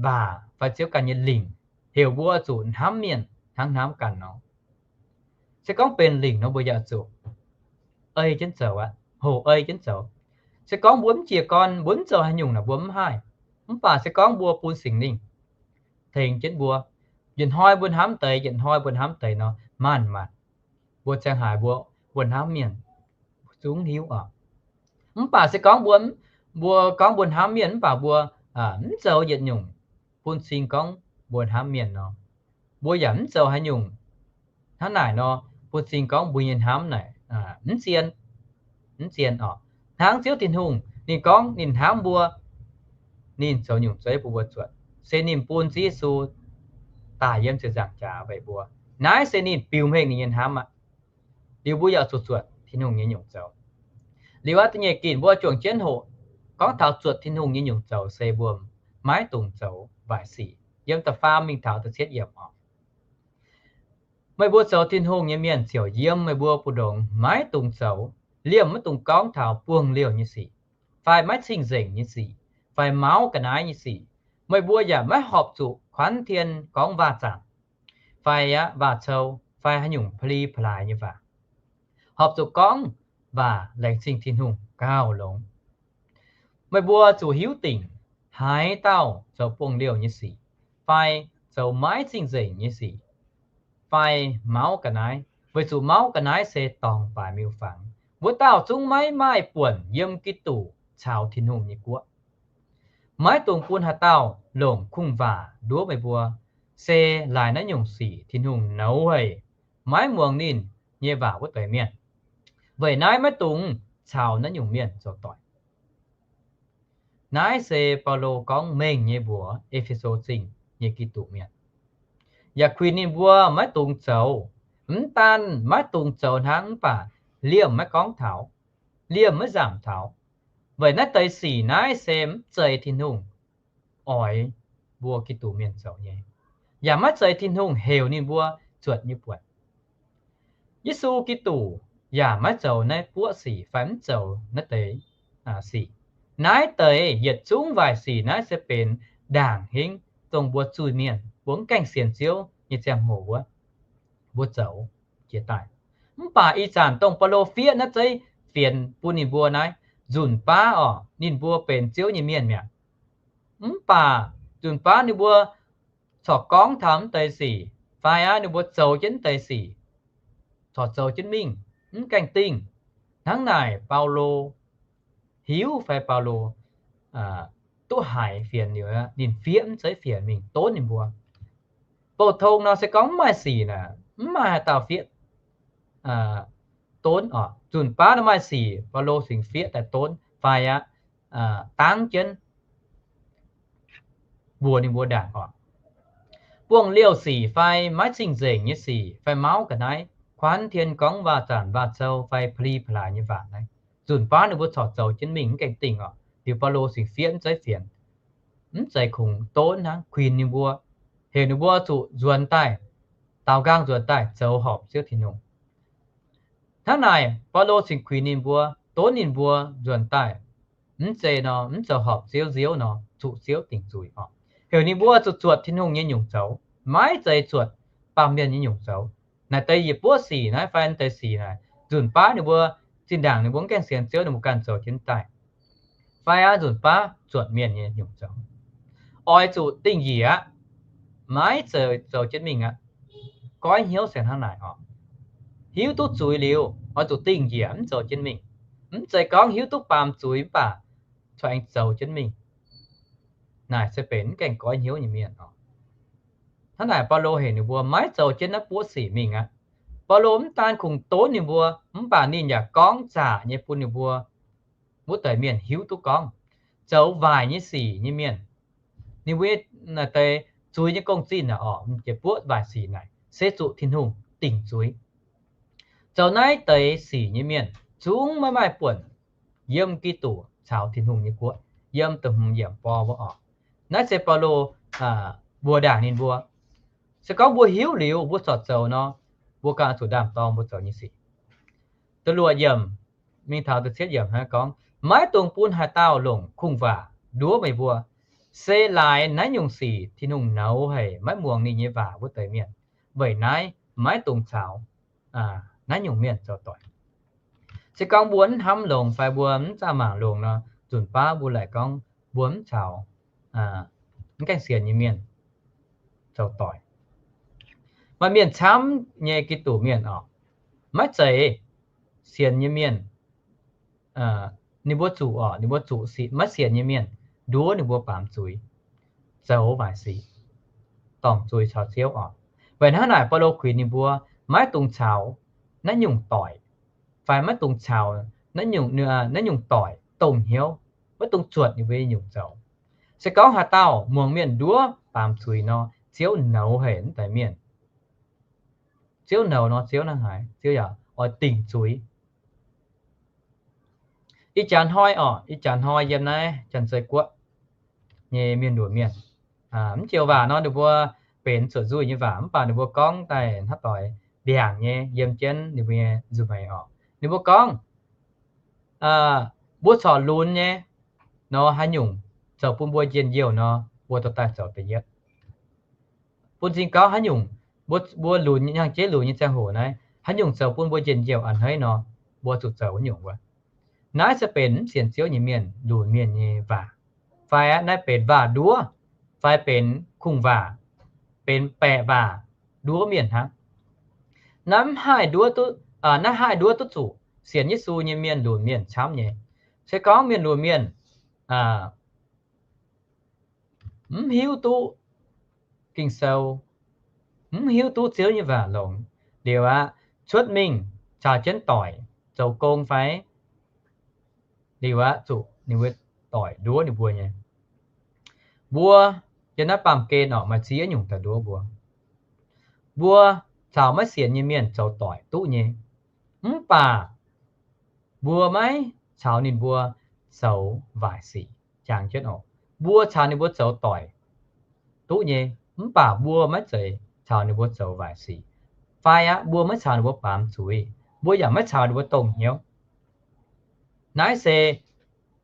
waac fai Ziouv ganh nyei lingc, heuc mbuo oix zuqc hnamv mienh hnangv hnamv ganh nor. Se gorngv benx lingc nor, mbuo yaac zuqc ei jienv zoux aqv, hoc ei jienv zoux. Se gorngv mbuo mv jiez gorn, mbuo mv zoux haaix nyungc naaic, mbuo mv haih. Mv baac se gorngv mbuo bun Singx Lingh tengx jienv mbuo, yietc hnoi mbuo hnamv deix, yietc hnoi mbuo hnamv deix nor, maanc maanc mbuo ziangh haaix mbuo, mbuo hnamv mienh zungv hiuv oc. Mv baac se gorngv mbuo, mbuo gorngv mbuo hnamv mienh mv baac mbuo mv zoux yietc nyungc bun cing gorngv mbuo hnamv mienh nor, mbuo yaac mv zoux haaix nyungc hnangv naaic nor, bun cing gorngv mbuo nyei hnamv naaic mv zien, mv zien oc. Hnangv Ziouv Tin-Hungh ninh gorngv ninh hnamv mbuo, ninh zoux nyungc zeiv bun mbuo zuotc, se ninh bun Ziouv Yesu daaih yiem ziepc nzaangc jaax weic mbuo. Naaiv se ninh biux mengh ninh nyei hnamv aqv. Liuz mbuo yaac zuqc zuotc Tin-Hungh nyei nyungc zoux. Liuz aqv, da'nyeic ginc mbuo juangc jienv hoqc gorngv taux zuotc Tin-Hungh nyei nyungc zoux se mbuo maiv dungx zoux waaic sic. Yiem da'faam mingh taux da'cietv yiemc oc. Meih mbuo zoux Tin-Hungh nyei mienh ziouc yiem meih mbuo mbu'ndongx maiv dungx zoux. Liemh maiv dungx gorngv taux buangh liouh nyei sic, fai maiv cing-nzengc nyei sic, fai mauv ga'naaiv nyei sic. Meih mbuo yaac maiv horpc zuqc kuanv tien gorngv waac-zaangc, fai aqv waac-cou, fai haaix nyungc pa'li pa'laaix nyei waac. Horpc zuqc gorngv waac laengz zingh Tin-Hungh gauh longx. Meih mbuo zuqc hiuv dingc haaix dauh zoux buangh liouh nyei sic, fai zoux maiv cing-nzengc nyei sic, fai mauv ga'naaiv, weic zuqc mauv ga'naaiv se dorngc baaix miuc-fangx. Wuov dauh zungv maiv maaih buonc yiem Giduc caux Tin-Hungh nyei guoqv. Maiv dungx bun haaix dauh longc kungx-waac nduov meih mbuo, se laaix naaiv nyungc sic Tin-Hungh nouz haic, maiv muangx ninh nyei waac wuov deix mienh. Weic naaiv maiv dungx caux naaiv nyungc mienh zoux doic. Naaiv se Baulo gorngv mengh nyei mbuox E^fe^so Zingh nyei Giduc mienh, yaac kuinx ninh mbuo maiv dungx zoux. Mv daan maiv dungx zoux hnangv, mv baac liemh maiv gorngv taux, liemh maiv nzaamc taux. Weic naaiv deix sic naaiv se mv zeiz Tin-Hungh oix mbuo Giduc mienh zoux nyei, yaac maiv zeiz Tin-Hungh heuc ninh mbuo zuotc nyei buonc. Yesu Giduc yaac maiv zoux naaiv buoqv sic fai mv zoux naaiv deix sic. Naaiv deix yietc zungv waaic sic naaiv se benx ndaangc hingv dongh mbuo zuiz-mienh, mbuo mv gaengh sienx Ziouv nyei ziangh hoc wuov, mbuo zoux jiex daaih. Mv baac ih zanc dongh Baulo fiev naaiv zeiv fienx bun ninh mbuo naaiv, nzunc baav oc, ninh mbuo benx Ziouv nyei mienh mi'aqv. Mv baac nzunc baav ninh mbuo corc gorngv taux mv deix sic, fai aqv ninh mbuo zoux jienv mv deix sic, corc zoux jienv mingh, mv gaengh dingh. Hnangv naaic Baulo hiuv fai Baulo duqv haiz fienx liuz, ninh fiev mv zeiv fienx mingh donv ninh mbuo. Bouh tong nor se gorngv mv maaih sic naaic, mv maaih haaix dauh fiev donv oc. Nzunc baav nor maaih sic, Baulo cingx fiev daaih donv fai aqv, dangv jienv mbuox ninh mbuo ndaangc oc. Buangh liouh sic fai maiv cing-nzengc nyei sic fai mauv ga'naaiv, kuanv tien gorngv waac-zanc waac-cou fai pa'li pa'laaix nyei waac naaiv, nzunc baav ninh mbuo corc zoux jienv mingh mv gaengh dingh oc. Liuz Baulo cingx fiev mv zeiv fienx, mv zeiz kungx donv hnangv, kuinx ninh mbuo, heuc ninh mbuo zuqc nzuonx daaih, daaux nqaang nzuonx daaih zoux horpc Ziouv Tin-Hungh. Hnangv naaic Baulo cingx kuinx ninh mbuo, donv ninh mbuo nzuonx daaih, mv zeiz nor, mv zoux horpc Ziouv nziouv nor, zuqc Ziouv dingc zuiz oc. Heuc ninh mbuo zuqc zuotc Tin-Hungh nyei nyungc zoux, maiv zeiz zuotc baamh mienh nyei nyungc zoux. Naaic deix yietc buoqv sic naaiv fai naaiv deix sic naaic, nzunc baav ninh mbuo zinh ndaangc ninh mbuo mv gaengh sienx Ziouv, ninh mbuo ganh zoux jienv daaih. Fai aqv, nzunc baav zuotc mienh nyei nyungc zoux. Oix zuqc dingh njiec aqv, maiv zeiz zoux jienv mingh aqv. Goiv hnyouv se hnangv naaic oc. Hiuv duqv zuiz liuz, oix zuqc dingh njiec, mv zoux jienv mingh. Mv zeiz gorngv hiuv duqv baamz zuiz mv baac corc aengx zoux jienv mingh. Naaic se benx mv gaengh goiv hnyouv nyei mienh oc. Hnangv naaic Baulo heuc ninh mbuo maiv zoux jienv naaiv buoqv sic mingh aqv. Baulo mv daan kungx donv ninh mbuo, mv baac ninh yaac gorngv zaqc nyei bun ninh mbuo wuov deix mienh hiuv duqv gorngv zoux waaic nyei sic nyei mienh, ninh mbuo naaic deix zuiz nyei gong-zinh naaic oc, jiex buoqv waaic sic naaic se zuqc Tin-Hungh dingc zuiz. Zoux naaiv deix sic nyei mienh zungv maiv maaih buonc yiem Giduc caux Tin-Hungh nyei guoqv, yiem da'hmz yiemc bor wuov oc. Naaiv se Baulo mbuox ndaangc ninh mbuo. Se gorngv mbuo hiuv liuz mbuo corc zoux nor, mbuo ganh zuqc ndaam-dorng mbuo zoux nyei sic. Da'luoqc yiemc mingh taux da'cietv yiemc hnangv gorngv, maiv dungx bun haaix dauh longc kungx-waac nduov meih mbuo. Se laaix naaiv nyungc sic Tin-Hungh nouz haic maiv muangx ninh nyei waac wuov deix mienh. Weic naaiv maiv dungx caux naaiv nyungc mienh zoux doic. Se gorngv mbuo mv hnamv longx fai mbuo mv zaah mangc longx nor, nzunc baav mbuo laaic gorngv mbuo mv caux mv gaengh sienx nyei mienh zoux doic. Maaih mienh camv nyei Giduc mienh oc, maiv zeiz sienx nyei mienh, ninh mbuo zuqc oc, ninh mbuo zuqc maiv sienx nyei mienh nduov ninh mbuo baamz zuiz, zoux waaic sic, dorngc zuiz caux Ziouv oc. Weic hnangv naaic Baulo kuinx ninh mbuo maiv dungx caux naaiv nyungc doic, fai maiv dungx caux naaiv nyungc doic dongh hnyouv, maiv dungx zuotc ninh mbuo nyei nyungc zoux. Se gorngv haaix dauh muangx mienh nduov baamz zuiz nor, Ziouv nouz haic naaiv deix mienh. Ziouv nouz nor, Ziouv hnangv haaix, Ziouv yaac oix dingc zuiz. Ih jaax hnoi oc, ih jaax hnoi yiem naaiv Janx-Zei Guoqv nyei mienh luoqc mienh, mv joux waac nor ninh mbuo benx zuoqc nzuih nyei waac, mv baac ninh mbuo gorngv daaih hnangv doix ndiangx nyei yiem jienv ninh mbuo nyei nza'hmien oc. Ninh mbuo gorngv, mbuo corc lunx nyei nor, haaix nyungc zoux bun mbuo njien-youh nor, mbuo dorh daaih zoux da'yietv. Bun cing gauv haaix nyungc mbuo lunx, hnyangx-jeiv lunx nyei ziangh hoc naaiv, haaix nyungc zoux bun mbuo njien-youh a'hneiv nor, mbuo zuqc zoux wuov nyungc wuov. Naaiv se benx mv sienx Ziouv nyei mienh lunx mienh nyei waac. Fai naaiv benx waac-nduov, fai benx kungx-waac, benx baeqc waac nduov mienh hnangv. Naaiv mv haih nduov duqv, naaiv haih nduov duqv zuqc sienx Yesu nyei mienh lunx mienh camv nyei. Se gorngv mienh lunx mienh mv hiuv duqv Ging-Sou, mv hiuv duqv Ziouv nyei waac longx liuz aqv, cuotv mingh caux jienv doic zoux gong fai liuz aqv, zuqc ninh mbuo doic nduov ninh mbuo nyei. Mbuo yiem naaiv baamh gen oc, maaih ziex nyungc daaih nduov mbuo. Mbuo caux maiv sienx nyei mienh zoux doic duqv nyei, mv baac mbuo maiv caux ninh mbuo zoux waaic sic. Jangx jienv oc, mbuo caux ninh mbuo zoux doic duqv nyei, mv baac mbuo maiv zeiz caux ninh mbuo zoux waaic sic. Fai aqv, mbuo maiv caux ninh mbuo baamz zuiz, mbuo yaac maiv caux ninh mbuo dongh hnyouv. Naaiv se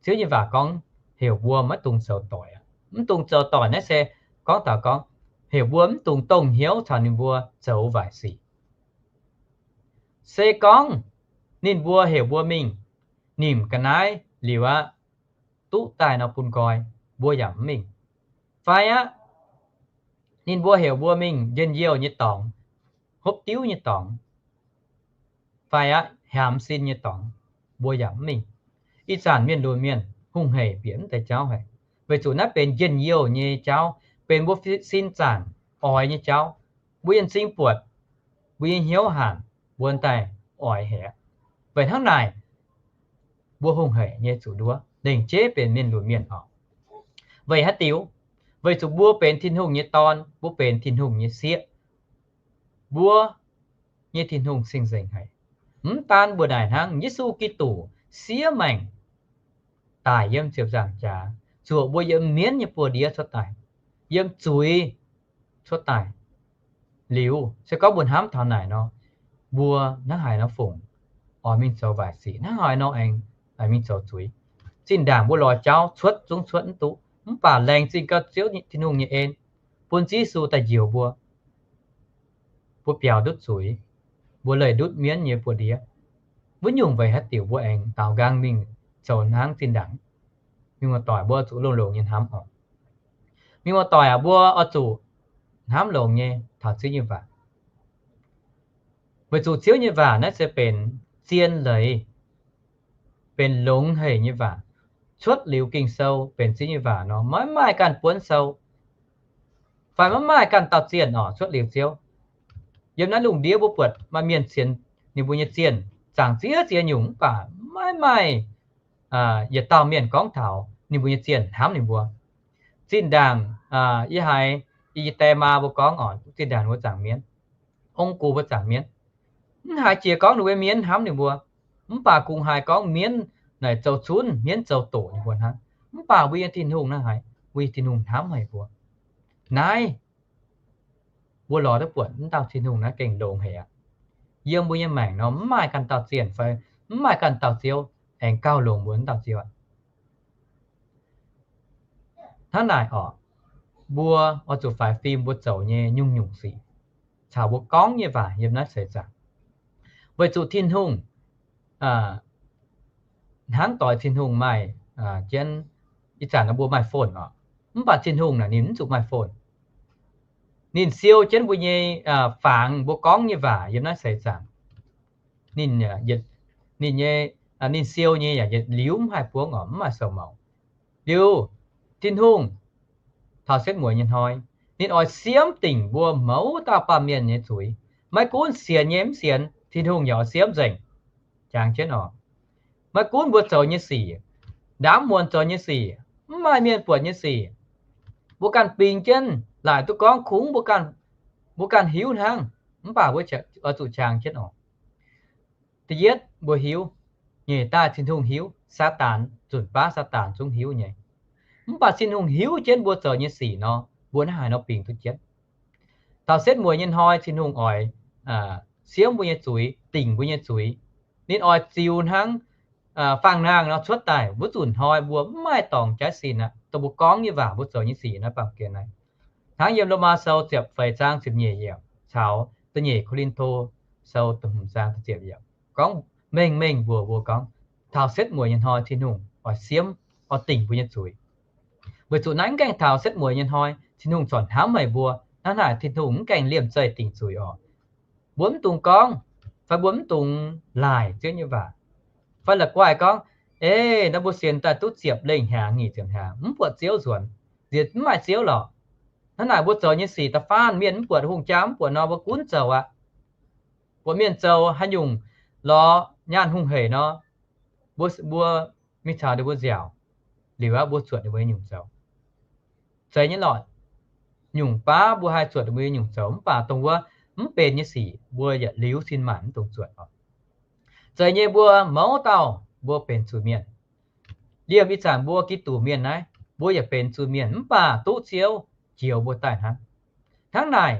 Ziouv nyei waac gorngv heuc mbuo maiv dungx zoux doic. Mv dungx zoux doic naaiv se gorngv taux gorngv heuc mbuo mv dungx dongh hnyouv caux ninh mbuo zoux waaic sic. Se gorngv ninh mbuo heuc mbuo mingh nimc ga'naaiv liuz aqv, duqv daaih nor bun nqoi, mbuo yaac mv mingh. Fai aqv, ninh mbuo heuc mbuo mingh njien-youh nyei dorngx, hopv diuv nyei dorngx, fai aqv, hemx sin nyei dorngx, mbuo yaac mv mingh. Ih zanc mienh lunx mienh hungh hec bieqc mv deix jauv haic, weic zuqc naaiv benx njien-youh nyei jauv, benx mbuo sin zaangc oix nyei jauv. Mbuo yienh zing buatc, mbuo nyei hnyouv hanc, mbuo daaih oix hec. Weic hnangv naaic, mbuo hungh hec nyei zuqc nduov, lengc jeiv benx mienh lunx mienh oc. Weic haaix diuc? Weic zuqc mbuo benx Tin-Hungh nyei dorn, mbuo benx Tin-Hungh nyei sieqv. Mbuo nyei Tin-Hungh cing-nzengc haic. Mv daan mbuo naaic hnangv, Yesu Giduc siev maengc daic yiem ziepc nzaangc jaax, zuoqc mbuo yiem mienv nyei buoz-ndiev cuotv daaih, yiem zuiz cuotv daaih. Liuz se gorngv mbuo hnamv taux naaic nor, mbuo hnangv haaix nor fungc oix mingh zoux waaic sic, hnangv haaix nor aengx mingh zoux zuiz. Zinh ndaangc mbuo lorz jauv cuotv zungv cuotv mv duqv, mv baac laengz zingh gau Ziouv Tin-Hungh nyei en, bun Ziouv Yesu daaih njoux mbuo. mbuo biaux ndutv zuiz, mbuo leih ndutv mienv nyei buoz-ndiev. Wuov nyungc weic haaix diuc mbuo aengx daaux nqaang mingh zoux hnangv zinh ndaangc? Mienh muoz-doic, mbuo zuqc longx-longx nyei hnamv oc. Mienh muoz-doic aac, mbuo oix zuqc hnamv longx nyei taux Ziouv nyei waac, weic zuqc Ziouv nyei waac naaiv se benx zien leiz, benx longx haic nyei waac. Cuotv liuz Ging-Sou benx Ziouv nyei waac nor, maiv maaih ganh buonv sou, fai maiv maaih ganh dauh zienh oc cuotv liuz Ziouv. Yiem naaiv lungh ndiev mbuo buatc maaih mienh sienx ninh mbuo nyei zienh zaangc ziex ziex nyungc, mv baac maiv maaih yietc dauh mienh gorngv taux ninh mbuo nyei zienh hnamv ninh mbuo. Zinh ndaangc yie haiz i jie die maa mbuo gorngv oc, zinh ndaangc ninh mbuo zaangc mienv, ong-gux mbuo zaangc mienv, mv haiz jiex gorngv ninh mbuo mienv hnamv ninh mbuo, mv baac kungx haiz gorngv mienv naaic zoux cunv, mienv zoux doqc ninh mbuo hnangv. Mv baac mbuo nyei Tin-Hungh naaiv haiz, mbuo nyei Tin-Hungh hnamv haic mbuo. Naaiv mbuo lorz duqv buatc wuov dauh Tin-Hungh naaiv gengh longx haic aqv. Yiem mbuo nyei maengc nor, mv maaih ganh dauh zienh fai mv maaih ganh dauh Ziouv aengx gauh longx mbuo wuov dauh Ziouv aqv. Hnangv naaic oc, mbuo oix zuqc faix fim mbuo zoux nyei nyungc-nyungc sic caux mbuo gorngv nyei waac yiem naaiv seix zaangc, weic zuqc Tin-Hungh hnangv doix Tin-Hungh maaih jienv, ih zanc mbuo maaih phone oc, mv baac Tin-Hungh naaic ninh mv zuqc maaih phone. Ninh siou jienv mbuo nyei fangx mbuo gorngv nyei waac yiem naaiv seix zaangc. Ninh, ninh nyei, ninh siou nyei yaac yietc liuz mv haih buangv oc, mv maaih sou-mouz. Liuz, Tin-Hungh taux setv mueiz nyei hnoi, ninh oix siemv dingc mbuo mouz dauh baamh mienh nyei zuiz. Maiv gunv sienx nyei mv sienx, Tin-Hungh yaac oix siemv nzengc. Jangx jienv oc, maiv gunv mbuo zoux nyei sic, ndaamv muonz zoux nyei sic, mv maaih mienh buatc nyei sic, mbuo ganh bingx jienv laaic duqv gorngv kungx mbuo ganh hiuv hnangv, mv baac mbuo oix zuqc jangx jienv oc. Da'yietv mbuo hiuv, nyeic daaih Tin-Hungh hiuv, Saadaan, nzunc baav Saadaan zungv hiuv nyei. Mv baac Tin-Hungh hiuv jienv mbuo zoux nyei sic nor, mbuo hnangv haaix nor bingx duqv jienv? Taux setv mueiz nyei hnoi, Tin-Hungh oix siemv mbuo nyei zuiz, dingc mbuo nyei zuiz. Ninh oix ziux hnangv fangx-nangh nor cuotv daaih. Wuov nzunc hnoi mbuo mv maaih dorngx jaiv sin aqv, dongh mbuo gorngv nyei waac, mbuo zoux nyei sic naaiv baamh gen naaiv. Hnangv yiem Lomaa Sou ziepc feix zaang ziepc nyeic yiemc caux da'nyeic Ko^lin^to Sou da'hmz zaang da'ziepc yiemc gorngv mengh mengh mbuox mbuo gorngv, taux setv mueiz nyei hnoi Tin-Hungh oix siemv, oix dingc mbuo nyei zuiz. Weic zuqc naaiv mv gaengh taux setv mueiz nyei hnoi, Tin-Hungh corc hnamv meih mbuo. Hnangv naaic Tin-Hungh mv gaengh liemh zeih dingc zuiz oc. Mbuo mv dungx gorngv, fai mbuo mv dungx laaic Ziouv nyei waac, fai la'guaih gorngv, ei, naaiv mbuo sienx daaih duqv ziepc lengh hnyangx, nyic ziepc hnyangx, mv buatc Ziouv nzuonx, nziex mv maaih Ziouv lorqc. Hnangv naaic mbuo zoux nyei sic da'faanh mienh mv buatc, hungh jaa mv buatc nor, mbuo gunv zoux aqv. Buatc mienh zoux haaix nyungc lorz nyaanh hungh hec nor, mbuo, mbuo mingh caux ninh mbuo nziaauc, liuz aqv mbuo zuotc ninh mbuo nyei nyungc zoux. Zeiz nyei lorqc, nyungc baav mbuo haih zuotc ninh mbuo nyei nyungc zoux, mv baac dongh wuov mv benx nyei sic mbuo yietc liuz sin maanc mv dungx zuotc oc. Zeiz nyei mbuo mouz dauh mbuo benx zuiz-mienh. Liemh ih zanc mbuo Giduc mienh naaiv, mbuo yaac benx zuiz-mienh, mv baac duqv Ziouv njoux mbuo daaih hnangv. Hnangv naaic,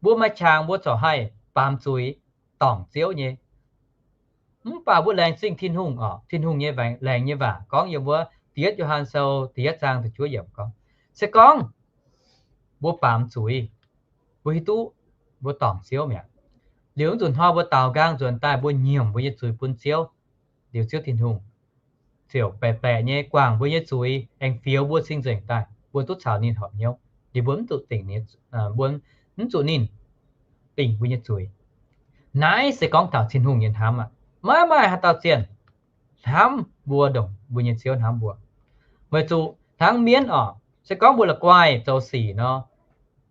mbuo maaih qangx mbuo corc haih baamz zuiz dorngc Ziouv nyei. Mv baac mbuo laengz zingh Tin-Hungh oc. Tin-Hungh nyei laengz nyei waac gorngv yiem wuov da'yietv Yo^han Sou da'yietv zaang da'juov yiemc gorngv, se gorngv mbuo baamz zuiz, mbuo hiuv duqv mbuo dorngc Ziouv mi'aqv. Liuz nzunc hnoi mbuo daaux nqaang nzuonx daaih, mbuo nyiemc mbuo nyei zuiz bun Ziouv, liuz Ziouv Tin-Hungh ziouc baeqc baeqc nyei guangc mbuo nyei zuiz, aengx fioux mbuo cing-nzengc daaih, mbuo duqv caux ninh horpc hnyouv. Liuz mbuo mv zuqc dingc, mbuo mv zuqc ninh dingc mbuo nyei zuiz. Naaiv se gorngv taux Tin-Hungh nyei hnamv aqv. Maiv maaih haaix dauh zienh hnamv mbuo ndongc mbuo nyei Ziouv hnamv mbuo. Weic zuqc hnangv mienv oc, se gorngv mbuo la'guaih zoux sic nor,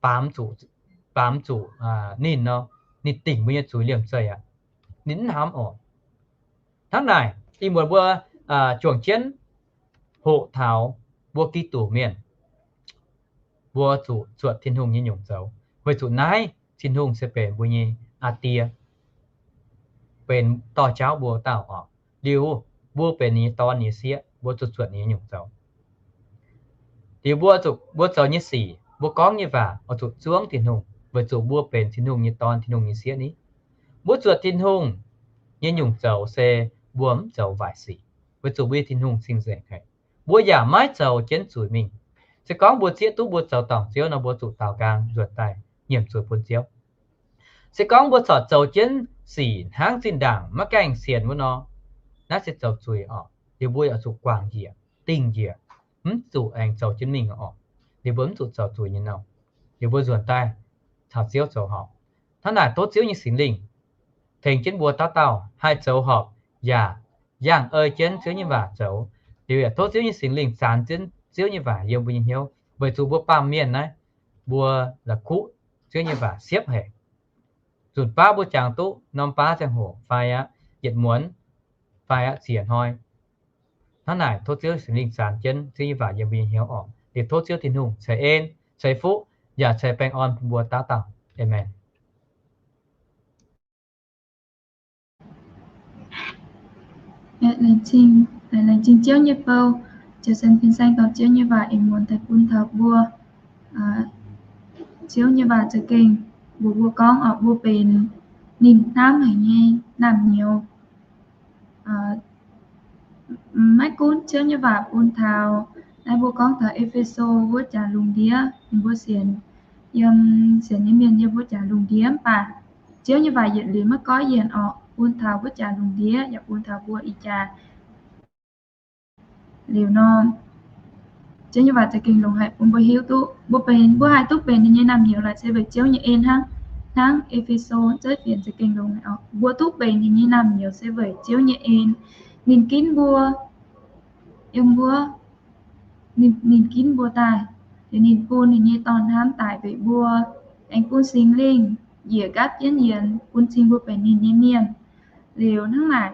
baamz zuqc, baamz zuqc ninh nor, ninh dingc mbuo nyei zuiz liemh zeih aqv. Ninh mv hnamv oc. Hnangv naaic, ih muonz mbuo juangc jienv hoqc taux mbuo Giduc mienh, mbuo zuqc zuotc Tin-Hungh nyei nyungc zoux, weic zuqc naaiv Tin-Hungh se benx mbuo nyei aa Die, benx dorh jauv mbuo dauh oc. Liuz mbuo benx ninh nyei dorn, ninh nyei sieqv, mbuo zuqc zuotc ninh nyei nyungc zoux. Liuz mbuo zuqc, mbuo zoux nyei sic, mbuo gorngv nyei waac oix zuqc zuangv Tin-Hungh, weic zuqc mbuo benx Tin-Hungh nyei dorn, Tin-Hungh nyei sieqv ni. Mbuo zuotc Tin-Hungh nyei nyungc zoux se mbuo mv zoux waaic sic, weic zuqc mbuo nyei Tin-Hungh cing-nzengc haic. Mbuo yaac maiv zoux jienv zuiz mingh. Se gorngv mbuo zieqv duqv mbuo zoux dorngc Ziouv nor, mbuo zuqc daaux nqaang nzuonx daaih nyiemc zuiz bun Ziouv. Se gorngv mbuo corc zoux jienv sic hnangv zinh ndaangc maiv gaengh sienx wuov nor, naaiv se zoux zuiz oc. Liuz mbuo yaac zuqc guangc njiec, dingh njiec, mv zuqc aengx zoux jienv mingh oc. Liuz mbuo mv zuqc zoux zuiz nyei nouh. Liuz mbuo nzuonx daaih caux Ziouv zoux horpc. Hnangv naaic tov Ziouv nyei Singx Lingh tengx jienv mbuo dauh dauh haih zoux horpc yaac yangh ei jienv Ziouv nyei waac zoux. Liuz yaac tov Ziouv nyei Singx Lingh zanx jienv Ziouv nyei waac yiem mbuo nyei hnyouv, weic zuqc mbuo baamh mienh naaiv, mbuo la'kuqv Ziouv nyei waac siepv haic. Nzunc baav mbuo jangx duqv norm baav ziangh hoc fai aqv, yietc muonz fai aqv, ziex hnoi. Hnangv naaic tov Ziouv Singx Lingh zanx jienv Ziouv nyei waac yiem mbuo nyei hnyouv oc. Liuz tov Ziouv Tin-Hungh ceix en, ceix fuqv, yaac ceix baengh orn bun mbuo dauh dauh. Aamen. Laengz zingh Ziouv nyei bou, ziouc send fin-saeng dorh Ziouv nyei waac ih muonz daaih bun taux mbuo. Ziouv nyei waac za'gengh mbuox mbuo gorngv oc, mbuo benx ninh hnamv haic nyei naamh nyouz. Maiv gunv Ziouv nyei waac bun taux naaiv mbuo gorngv taux E^fe^so wuov jaax lungh ndiev, mbuo sienx, yiem sienx nyei mienh yiem wuov jaax lungh ndiev mv baac Ziouv nyei waac yietc liuz maiv goiv yienc orqc, bun taux wuov jaax lungh ndiev yaac bun taux mbuo ih jaax. Liuz nor, Ziouv nyei waac za'gengh longc haic bun mbuo hiuv duqv mbuo benx, mbuo haih duqv benx ninh nyei naamh nyouz laaix se weic Ziouv nyei en hnangv. Hnangv E^fe^so zeiv fienx za'gengh longc haic orqc, mbuo duqv benx ninh nyei naamh nyouz se weic Ziouv nyei en. Ninh ginv mbuo, yiem wuov, ninh ginv mbuo daaih, liuz ninh bun ninh nyei Dorn hnamv daic weic mbuo, aengx bun Singx Lingh njiec nqaapv jienv yienx bun cing mbuo benx ninh nyei mienh. Liuz hnangv naaic,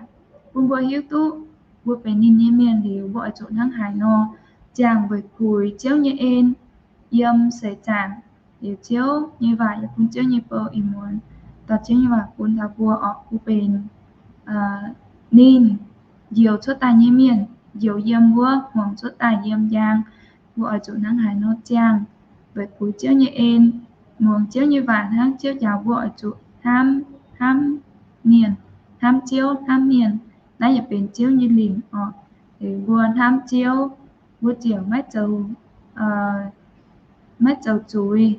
bun mbuo hiuv duqv mbuo benx ninh nyei mienh liuz mbuo oix zuqc hnangv haaix nor ziangh weic puix Ziouv nyei en yiem seix zaangc. Liuz Ziouv nyei waac yaac bun Ziouv nyei bou ih muonz dorh Ziouv nyei waac bun taux mbuo orqc, mbuo benx ninh njoux cuotv daaih nyei mienh, njoux yiem wuov, hmuangx cuotv daaih yiem njang. Mbuo oix zuqc hnangv haaix nor ziangh weic puix Ziouv nyei en, muangx Ziouv nyei waac hnangv Ziouv njaaux mbuo oix zuqc hnamv, hnamv mienh, hnamv Ziouv, hnamv mienh. Naaiv yaac benx Ziouv nyei lingc orqc. Liuz mbuo hnamv Ziouv, mbuo ziouc maiv zoux, maiv zoux zuiz.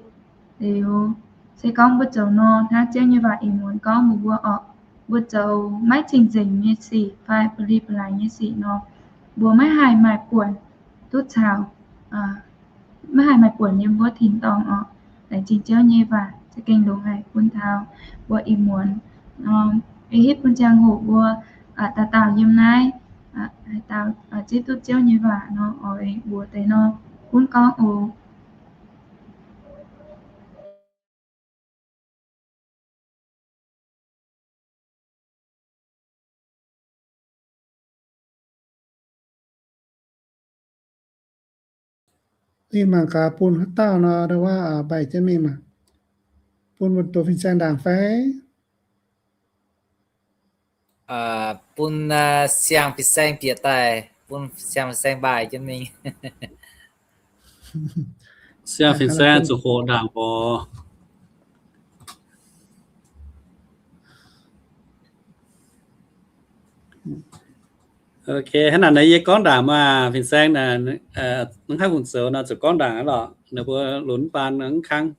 Liuz se gorngv mbuo zoux nor, hnangv Ziouv nyei waac ih muonz gorngv mbuox mbuo orqc, mbuo zoux maiv cing-nzengc nyei sic fai ba'li ba'laaix nyei sic nor, mbuo maiv haih maaih buonc duqv caux, maiv haih maaih buonc yiem wuov tin-dorngh orqc. Laengz zingh Ziouv nyei waac za'gengh longx haic bun taux mbuo ih muonz, ei hitv bun ziangh hoc mbuo dauh dauh yiem naaiv haaix dauh zipv duqv Ziouv nyei waac nor, oix mbuox deix nor, gunv gorngv oc. Ninh mangc gaax bun haaix dauh nor, ndo wuov mbaih jienv mingh maah. Bun wuonh doz fin-saeng ndaangc fai? Bun siang fin-saeng bieqc daaih, bun siang fin-saeng mbaih jienv mingh. Siang fin-saeng zuqc hoqc ndaangc oc. Ok, hnangv naaic yie gorngv ndaangc maah, fin-saeng, mv haih fungc zoux nor zuqc gorngv ndaangc aqv lorqc, ninh mbuo lunx baan mv kangv.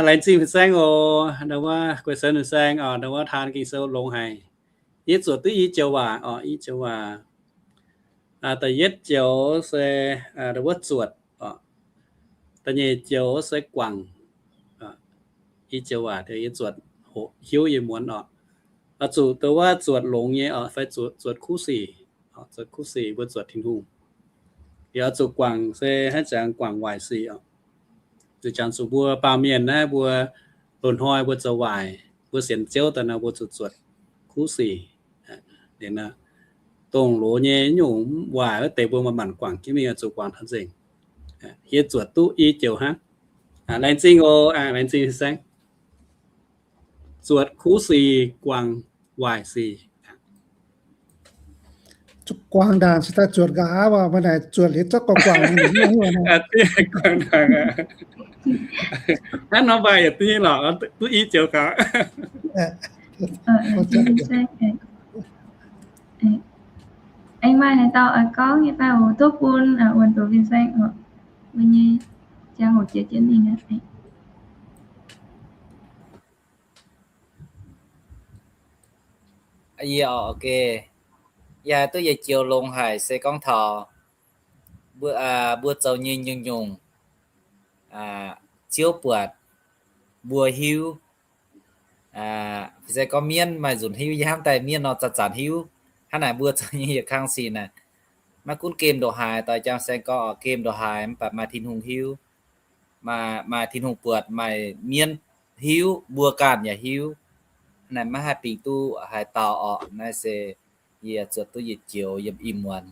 Laengz zingh fin-saeng oc, ndo wuov guei seix fin-saeng oc, ndo wuov taan Ging-Sou longx haic. Yie zuotc duqv i joux waac oc, i joux waac. Da'yietv joux se ndo wuov zuotc oc. Da'nyeic joux se guangc. I joux waac yie zuotc hoqc hiuv yie muonz oc. Oix zuqc ndo wuov zuotc longx nyei oc, fai zuotc kuv sic, zuotc kuv sic mbuo zuotc Tin-Hungh. Yie oix zuqc guangc se haaix zanc guangc waaic sic oc. Zuqc jangx zuqc mbuo baamh mienh naaiv mbuo loz-hnoi mbuo zoux waaic, mbuo sienx Ziouv daaih nor mbuo zuqc zuotc kuv sic. Dongh loz nyei nyungc waaic wuov deix mbuo manc-manc guangc jienv mingh, zuqc guangc taux nzengc. Yie zuotc duqv i joux hnangv. Laengz zingh oc, laengz zingh saeng. Zuotc kuv sic guangc waaic sic. Zuqc guangc ndaangc cingx daaih zuotc nqa'haav, mbuo naaic zuotc liuz zorqv guangc guangc. Guangc ndaangc aqv. Hnangv nor mbaih yaac duqv nyei lorqc, duqv i joux gaax. Aengx maaih haaix dauh oix gorngv nyei fai oc? Tov bun wuonh doz fin-saeng oc. Mbuo nyei ziangh hoc jiex jienv mingh aqv. Yie, yie haiz duqv yietc joux longx haic se gorngv taux mbuo zoux nyei nyungc-nyungc, Ziouv buatc, mbuo hiuv. Se gorngv mienv maaih nzunc hiuv, yie hnamv daaih mienv nor zanc-zanc hiuv. Hnangv naaic mbuo zoux nyei yietc kang sic naaic, maiv gunv gemh ndongc haaix, doix jangx saeng gorx oc, gemh ndongc haaix mv baac maaih Tin-Hungh hiuv, maaih Tin-Hungh buatc, maaih mienv hiuv, mbuo ganh yaac hiuv. Naaic maiv haih bingx duqv haaix dauh oc. Naaiv se yie zuotc duqv yietc joux yiem ih muonz.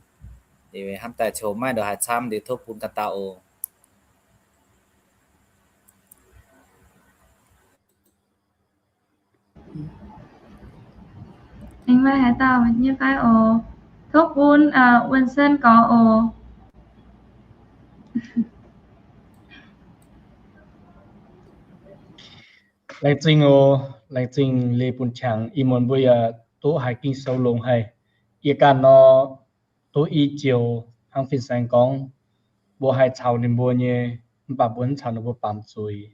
Hnamv daaih coux maiv ndongc haaix camv, liuz tov bun ganh dauh oc. Aengx maaih haaix dauh nyei fai oc? Tov bun Wuonh Sen gorx oc. Laengz zingh oc, laengz zingh liuz bun qangx. Ih muonz mbuo yaac duqv haiz Ging-Sou longx haic. Yie ganh nor, duqv i joux hnangv fin-saeng gorngv, mbuo haih caux ninh mbuo nyei, mv baac mbuo mv caux ninh mbuo baamz zuiz.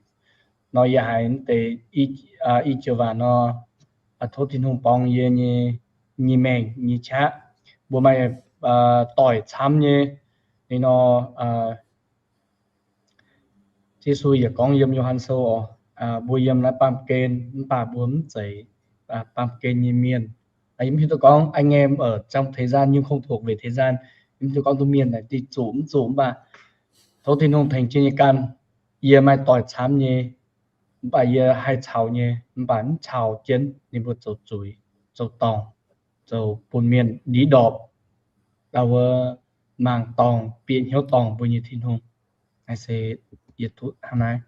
Nor yie haiz deix i joux waac nor, tov Tin-Hungh borngz yie nyei, nyei maengc nyei qaqv. Mbuo maaih doic camv nyei. Ninh nor, Yesu yaac gorngv yiem Yo^han Sou oc, mbuo yiem naaiv baamh gen, mv baac mbuo mv zeiz baamh gen nyei mienh. Yie mv hiuv duqv gorngv anh em ở trong thế gian nhưng không thuộc về thế gian. Yie mv hiuv duqv gorngv duqv mienh naaic dih zuqc mv zuqc, mv baac tov Tin-Hungh tengx jienv yie ganh. Yie maaih doic camv nyei, mv baac yie haih caux nyei, mv baac mv caux jienv ninh mbuo zoux zuiz, zoux dorngc, zoux bun mienh ndiev ndorpc, ndau wuov mangc dorngc, bieqc hnyouv dorngc mbuo nyei Tin-Hungh. Naaiv se yie duqv hnangv naaiv.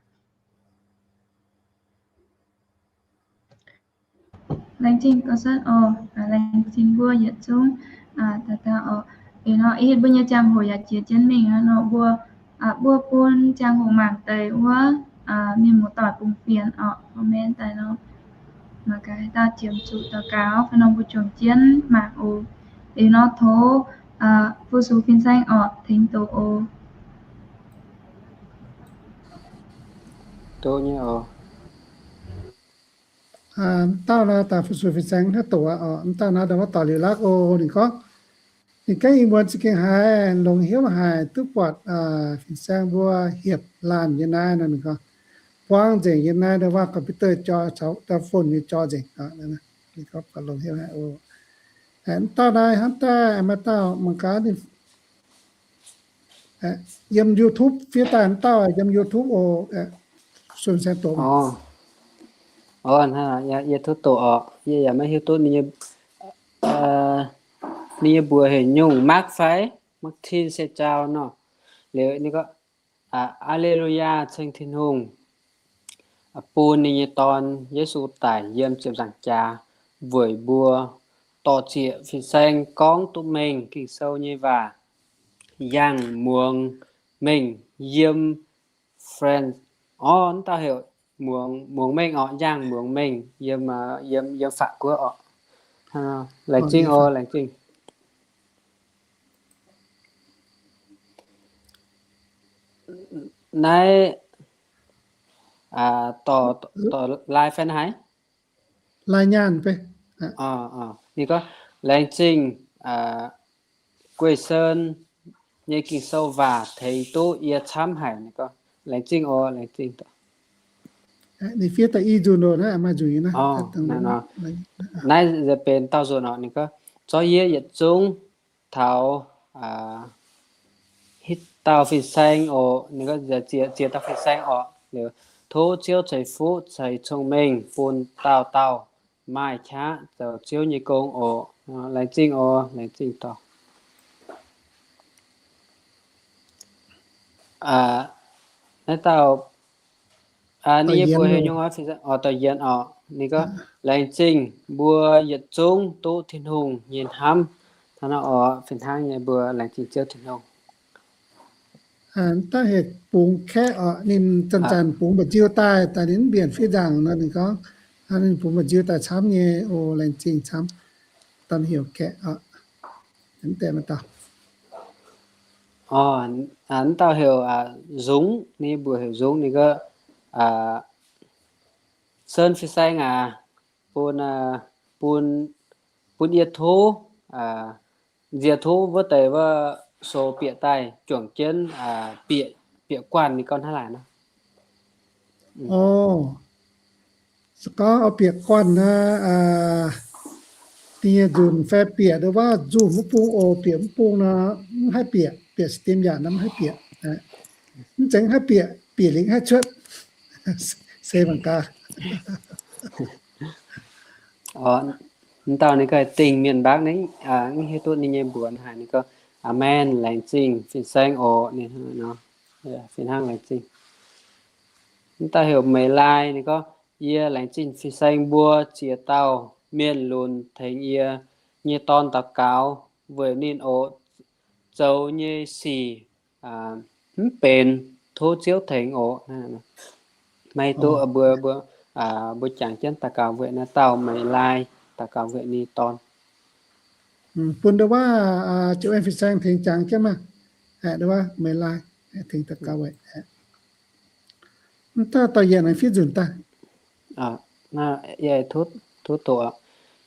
Laengz zingh gauh sanv oc. Laengz zingh mbuo yietc zungv dauh dauh oc. Ih hnoi mbuo nyei ziangh hoc yaac jiex jienv mingh nor, mbuo, mbuo bun ziangh hoc mangc deix wuov mienh muoz-doic bungx fienx oc, comment daaih nor, mangc gaax haaix dauh jiex zuqc daux gaux fai nor mbuo juangc jienv mangc oc. Liuz nor tov fu-sux fin-saeng oc, tengx doqc oc. Doqc nyei oc. M'dauh nor daaih fu-sux fin-saeng hnangv doqc aqv oc. M'dauh nor daaih wuov doic liuz lakv oc. Ninh gorngv, ninh gorngv ih muonz za'gengh haiz longx hnyouv haic, duqv buatc fin-saeng mbuo hietc laanh nyei naaiv nor, ninh gorngv buangv nzengc yiem naaiv, waac computer jauv caux phone nyei jauv nzengc. Ninh gorngv buatc longx hnyouv haic oc. M'dauh naaiv hnamv daaih maaih dauh mangc gaax ninh yiem YouTube fiev daaih, m'dauh yiem YouTube oc. Sun saeng doqc. Yie tov doqc oc. Yie yaac maiv hiuv duqv ninh nyei mbuox heuc nyungc, Mark fai Martin se jauv nor. Liuz ninh gorngv, Aa^le^lu^yaa, ceng Tin-Hungh bun ninh nyei Dorn, Yesu, daic yiem ziepc nzaangc jaax weic mbuo, dorh zieqc fin-saeng gorngv duqv mengh Ging-Sou nyei waac, yangh muangx mengh yiem France. Orv, m'dauh heuc muangx mengh orqc, yangh muangx mengh yiem, yiem法國orqc. Laengz zingh oc, laengz zingh. Naaiv dorh, dorh lai fai haaix? Lai nyaanh fai? Ninh gorngv, laengz zingh Guei Sen nyei Ging-Sou waac tengx duqv yie camv haic. Ninh gorngv, laengz zingh oc, laengz zingh. Ninh fiev daaih i nzunc oc, naaiv maaih nzunc naaiv. Naaiv benx daauh nzunc oc. Ninh gorngv, zorqv yie yietc zungv taux hitv dauh fin-saeng oc. Ninh gorngv, ziex dauh fin-saeng oc. Liuz, tov Ziouv ceix fuqv ceix cong-mengh bun dauh dauh maaih qaqv zoux Ziouv nyei gong oc. Laengz zingh oc, laengz zingh dorh. Naaiv dauh, ninh nyei mbuox heuc nyungc oc, fin-saeng oc, dorh Yienx oc. Ninh gorngv, laengz zingh mbuo yietc zungv duqv Tin-Hungh nyei hnamv. Hnangv nor oc, fih hnangv nyei mbuo laengz zingh Ziouv Tin-Hungh. Da'hec bungx kaeqv oc, ninh zanc-zanc bungx mba'nziu daaih, daaih ninh mv mbienc fiev nzaangc nor, ninh gorngv ninh bungx mba'nziu daaih camv nyei oc, laengz zingh camv. Da'hec kaeqv oc, mv deix maaih dauh. Mv dauh heuc Zungx, ninh mbuox heuc Zungx, ninh gorngv, Sen fin-saeng aac, bun, bun bun yie tov, nziex tov wuov deix wuov sou bieqc daaih juangc jienv bieqc, bieqc guanh ninh gorngv hnangv naaic nor. O, se gorngv oix bieqc guanh naaic, da'nyeic nzunc fai bieqc nduov waac nzunc mv bung oc, bieqc mv bung nor mv haih bieqc, bieqc stem yaac nor mv haih bieqc. Mv zeiz haih bieqc, bieqc lingc haih cuotv. Se mangc gaax. M'dauh ninh ganh dingh mienh mbaakv ninh, mv hiuv duqv ninh nyei mbuox haaix, ninh gorngv, Aamen, laengz zingh fin-saeng oc. Ninh fih hnangv laengz zingh. M'dauh heuc Meih Lai, ninh gorngv, Yie laengz zingh fin-saeng mbuo ziex dauh mienh lunx tengx yie nyei dorn daux gaux weic ninh oc. Zoux nyei sic mv benx, tov Ziouv tengx oc. Maiv duqv mbuo, mbuo, mbuo jangx jienv daux gaux weic naaiv dauh Meih Lai, daux gaux weic ninh dorn. Bun nduov waac, Joanne fin-saeng tengx jangx jienv maah. Nduov waac Meih Lai tengx daux gaux weic. Mv dauh dorh yie aengx fiev nzunc daaih. Tov doqc,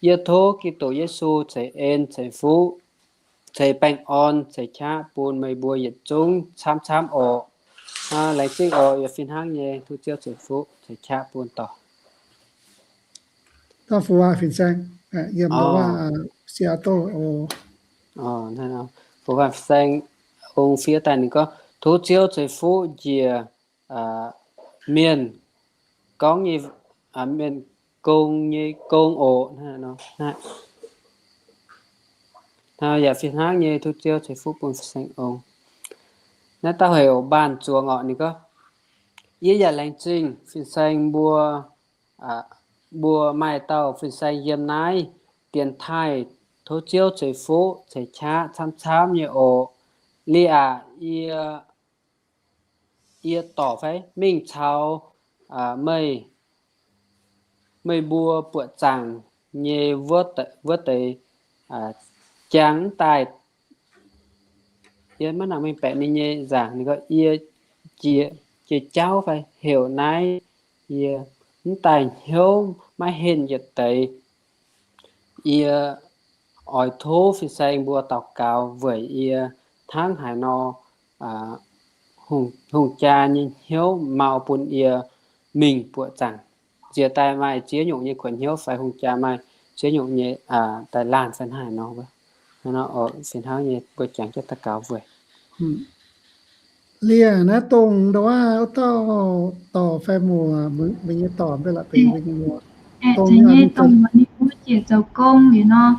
Yie tov Giduc Yesu ceix en ceix fuqv ceix baengh orn ceix qaqv bun meih mbuo yietc zungv camv-camv oc. Laengz zingh oc. Yie fih hnangv nyei, tov Ziouv ceix fuqv ceix qaqv bun doic. Dauh fu waac fin-saeng, yiem nduov waac Seattle oc. Fu waac fin-saeng ong fiev daaih ninh gorngv, Tov Ziouv ceix fuqv njiec mienh gorngv nyei, mienh gong nyei gong oc. Hnangv yaac fih hnangv nyei, tov Ziouv ceix fuqv bun fin-saeng ong. Naaiv dauh heuc Mbaanh Zuangx oc, ninh gorngv, Yie yaac laengz zingh fin-saeng mbuo, mbuo maaih dauh fin-saeng yiem naaiv dienx taaih, tov Ziouv ceix fuqv ceix qaqv camv-camv nyei oc. Liuz aac, yie, yie dorc fai mingh caux meih, meih mbuo buoqc zaangc nyei wuov deix jangx daaih. Yie maiv nangc mengh baeqc ninh nyei nzaangc. Ninh gorngv, Yie jiex, jiex jauv fai heuc naaiv, yie mv daaih hnyouv maiv henh yietc deix. Yie oix tov fin-saeng mbuo daux gaux weic yie hnangv haaix nor hungh jaa nyei hnyouv mau bun yie mingh buoqc zaangc. Nziex daaih maaih ziex nyungc nyei kuonx hnyouv fai hungh jaa maaih ziex nyungc nyei daaih laanh fai hnangv haaix nor wuov. Hnangv nor oc, fih hnangv nyei mbuo jangx jienv daux gaux weic. Liuz naaiv dongh nduov waac wuov dauh dorc fai muoc, mbuo nyei dorc mv baac la'benx mbuo nyei muoc. Dongh nyei dongh muoc ninh mbuo jiex zoux gong liuz nor,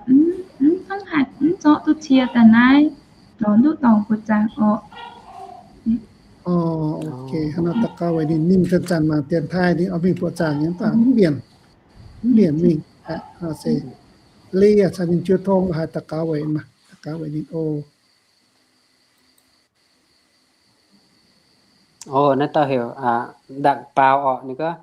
mv, mv hnangv haaix mv zorqv duqv cie daaih naaiv, dorh duqv dorngc buoqc zaangc oc. Hnangv nor daux gaux weic ninh, ninh zanc-zanc mangc dienx taaih ninh oix mingh buoqc zaangc nyei mv baac mv mbienc, mv mbienc mingh. Se liuz caux ninh jiu tong haaix daux gaux weic maah, daux gaux weic ninh oc. Naaiv dauh heuc Ndangc Baaux oc, ninh gorngv,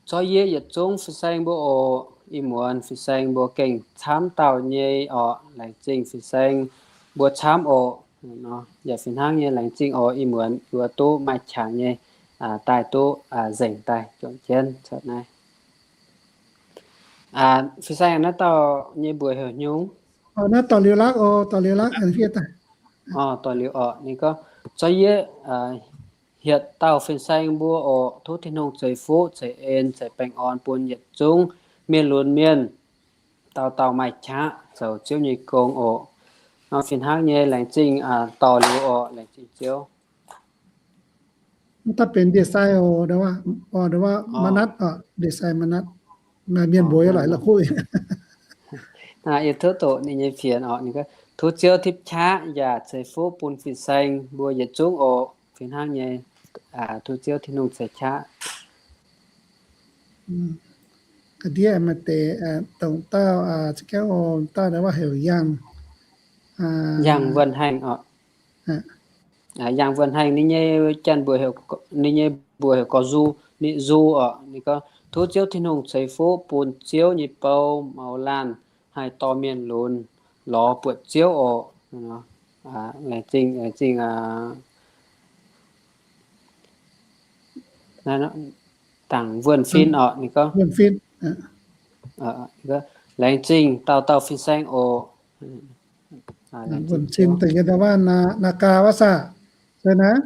Corc yie yietc zungv fin-saeng mbuo oc. Ih muonz fin-saeng mbuo gengh camv dauh nyei oc. Laengz zingh fin-saeng mbuo camv oc. Yaac fih hnangv nyei laengz zingh oc. Ih muonz yie mbuo duqv maaih qangx nyei daaih duqv nzengc daaih juangc jienv cuotv naaiv. Fin-saeng naaiv dauh nyei mbuox heuc nyungc? Naaiv dorh liuz lakv oc, dorh liuz lakv aengx fiev daaih. Dorh liuz oc. Ninh gorngv, Corc yie hietc dauh fin-saeng mbuo oc. Tov Tin-Hungh ceix fuqv ceix en ceix baengh orn bun yietc zungv mienh lunx mienh, dauh dauh maaih qaqv zoux Ziouv nyei gong oc. Nor fih hnangv nyei laengz zingh dorh liuz oc. Laengz zingh Ziouv. Mv daaih benx ndie-sai oc, ndie-sai Manatv oc, ndie-sai Manatv. Maaih mienh mbuox laic la'kuqv. Yie tov doqc ninh nyei fienx oc. Ninh gorngv, Tov Ziouv tipv qaqv yaac ceix fuqv bun fin-saeng mbuo yietc zungv oc. Fih hnangv nyei, tov Ziouv Tin-Hungh ceix qaqv. Ga'ndiev maaih deix dongh dauh, dauh naaiv waac heuc Yangh, Yangh Wuonh Haengh oc. Yangh Wuonh Haengh ninh nyei janx mbuox, ninh nyei mbuox heuc Gorx Nzu, ninh Nzu oc. Ninh gorngv, Tov Ziouv Tin-Hungh ceix fuqv bun Ziouv nyei bou mouz laanh haih dorh mienh lunx lorz buoqc Ziouv oc. Laengz zingh, laengz zingh Dangc Wuonh Fin oc. Ninh gorngv, Laengz zingh dauh dauh fin-saeng oc. Wuonh cin da'yietv waac, Naa Gaa waac saah? Zei naaiv?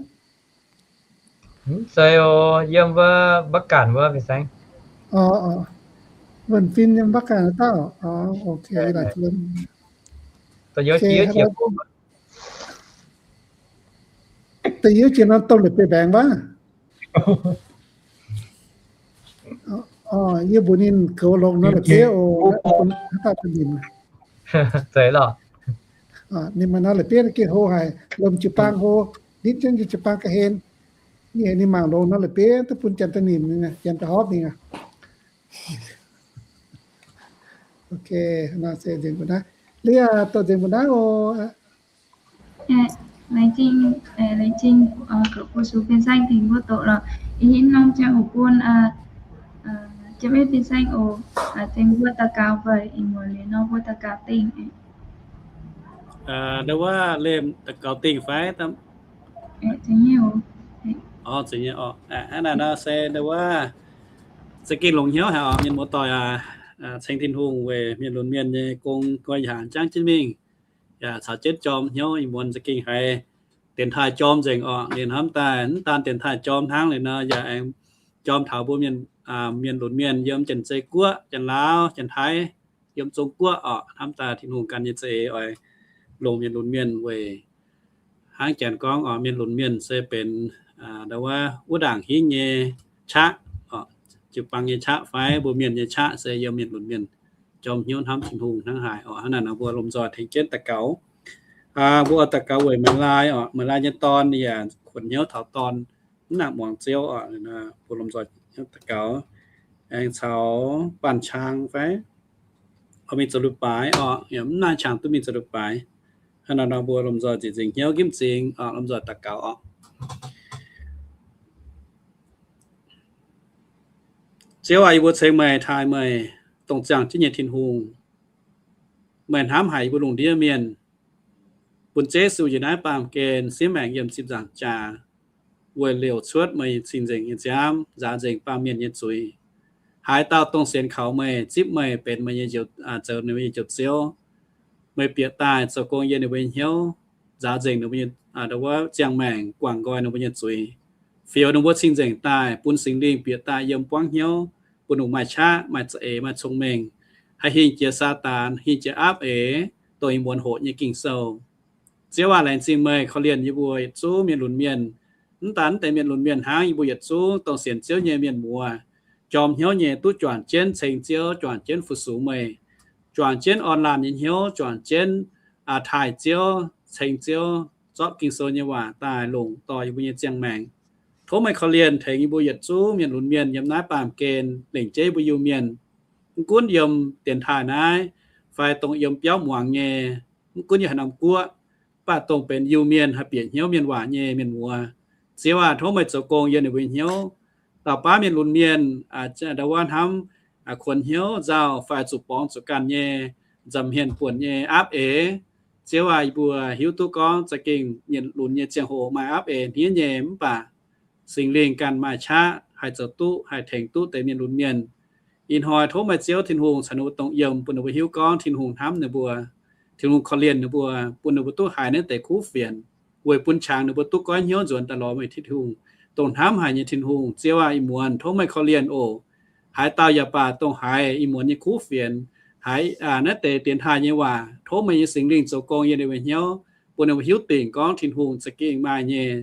Zei oc, yiem wuov Bắc Cạn wuov fin-saeng. Wuonh fin yiem Bắc Cạn dauh. Da'yietv jiex nor dongh la'bieiv mbaengx wuov. Yie mbuox ninh goux longx nor la'bieiv oc, bun haaix dauh bun ninh. Ninh maaih nor la'bieiv gengh hlo haic, lomh jiu-baang hlo, nitv jienv jiu-baang ga'hlen. Ninh mangc longx nor la'bieiv duqv bun janx daaih nimc, janx daaih hopv mingh aqv. Ok, nor se nzengc mbuo naaiv. Liuz doqc nzengc mbuo naaiv oc. Laengz zingh, laengz zingh, goux bun sux fin-saeng tengx mbuo doqc lorqc. Ih hnoi norm ziangh hoc bun James fin-saeng oc, tengx mbuo daux gaux fai ih muonz liuz nor mbuo daux gaux dingh. Ndau wuov lemh daux gaux dingh fai? Hnangv naaic nor se ndau wuov za'gengh longx hnyouv haic oc, mienh muoz-doic aac. Ceng Tin-Hungh weic mienh lunx mienh nyei gong nqoi hnaangx jangv jienv mingh, yaac caux jienv jorm hnyouv ih muonz za'gengh haiz dienx taaih jorm nzengc oc. Liuz hnamv daaih mv daan dienx taaih jorm hnangv liuz nor, yaac aengx jorm taux mbuo mienh, mienh lunx mienh yiem Janx-Zei Guoqv, Janx-Laauv, Janx-Taiv, yiem Zong Guoqv oc. Hnamv daaih Tin-Hungh ganh nyei za'eix oix longc mienh lunx mienh weic hnangv Janx gorngv oc, mienh lunx mienh se benx ndau wuov wuov ndaangc hingv nyei qaqv oc. Jiu-baang nyei qaqv fai mbuo mienh nyei qaqv se yiem mienh lunx mienh jorm hnyouv hnamv Tin-Hungh hnangv haaix oc. Hnangv naaic nor mbuo lomh nzoih tengx jienv daux gaux. Mbuo oix daux gaux weic Mai Lai oc. Mai Lai nyei dorn yaac kuonx hnyouv taux dorn mv nangc muangx Ziouv oc. Mbuo lomh nzoih daux gaux aengx caux Banh Qang fai oix mingh zoux leiz-baaix oc, yaac mv naaiv qangx duqv mingh zoux leiz-baaix. Hnangv naaic nor mbuo lomh nzoih ziqc nzingc hnyouv nqimv zingx oc, lomh nzoih daux gaux oc. Ziouv aac, yie mbuo ceng meih, taaih meih, dongh ziangh jienv nyei Tin-Hungh. Meih hnamv haic yie mbuo lungh ndiev mienh, bun Ziouv Yesu yiem naaiv baamh gen siev maengc yiem ziepc nzaangc jaax, weic liouc cuotv meih cing-nzengc nyei nziaamv nzaaux nzengc baamh mienh nyei zuiz. Haaix dauh dongh sienx kaux meih, zipv meih benx meih nyei njoux, zoux ninh mbuo nyei Njoux Ziouv, meih bieqc daaih zoux gong yiem ninh mbuo nyei hnyouv, nzaaux nzengc ninh mbuo nyei, wuov ziangh maengc, guangc nqoi ninh mbuo nyei zuiz, fioux ninh mbuo cing-nzengc daaih, bun Singx Lingh bieqc daaih yiem buangv hnyouv, bun ninh maaih qaqv, maaih za'eix, maaih cong-mengh, haih hingh jiex Saadaan, hingh jiex aapv eix, dongh ih muonz hoqc nyei Ging-Sou. Ziouv aac, laengz zingh meih korv-lienh yie mbuo yietc zungv mienh lunx mienh. Mv daan mv deix mienh lunx mienh hnangv, yie mbuo yietc zungv dongh sienx Ziouv nyei mienh muoz, jorm hnyouv nyei duqv juangc jienv ceng Ziouv, juangc jienv fu-sux meih, juangc jienv orn laanh nyei hnyouv, juangc jienv taaih Ziouv, ceng Ziouv, zorqv Ging-Sou nyei waac daaih longc dorh yie mbuo nyei ziangh maengc. Tov meih korv-lienh tengx yie mbuo yietc zungv mienh lunx mienh yiem naaiv baamh gen lengc jeiv mbuo Iu-Mienh, mv gunv yiem dienx taaih naaiv fai dongh yiem biauv muangx nyei, mv gunv yiem haaix norm guoqv, mv baac dongh benx Iu-Mienh haih bieqc hnyouv mienh waac nyei mienh muoz. Ziouv aac, tov meih zoux gong yiem ninh mbuo hnyouv. Lauh baav mienh lunx mienh, ndau wuov hnamv kuonx hnyouv nzauh fai zuqc borngz zuqc ganh nyei nza'hmien buonc nyei aapv eix. Ziouv aac, yie mbuo hiuv duqv gorngv za'gengh mienh lunx nyei ziangh hoc maaih aapv eix hniev nyei, mv baac Singx Lingh ganh maaih qaqv haih zoux duqv, haih tengx duqv deix mienh lunx mienh. Ih hnoi tov meih Ziouv Tin-Hungh caux ninh mbuo dongh yiem, bun ninh mbuo hiuv gorngv Tin-Hungh hnamv ninh mbuo, Tin-Hungh korv-lienh ninh mbuo, bun ninh mbuo duqv haiz naaiv deix kuv fienx, weic bun qangx ninh mbuo duqv goiv hnyouv nzuonx daaih lorz meih Tin-Hungh, dongh hnamv haic nyei Tin-Hungh. Ziouv aac, ih muonz tov meih korv-lienh oc. Haaix dauh yaac baac dongh haiz ih muonz nyei kuv fienx, haiz naaiv deix dienx taaih nyei waac, tov meih nyei Singx Lingh zoux gong yiem ninh mbuo hnyouv, bun ninh mbuo hiuv dingc gorngv Tin-Hungh za'gengh maaih nyei,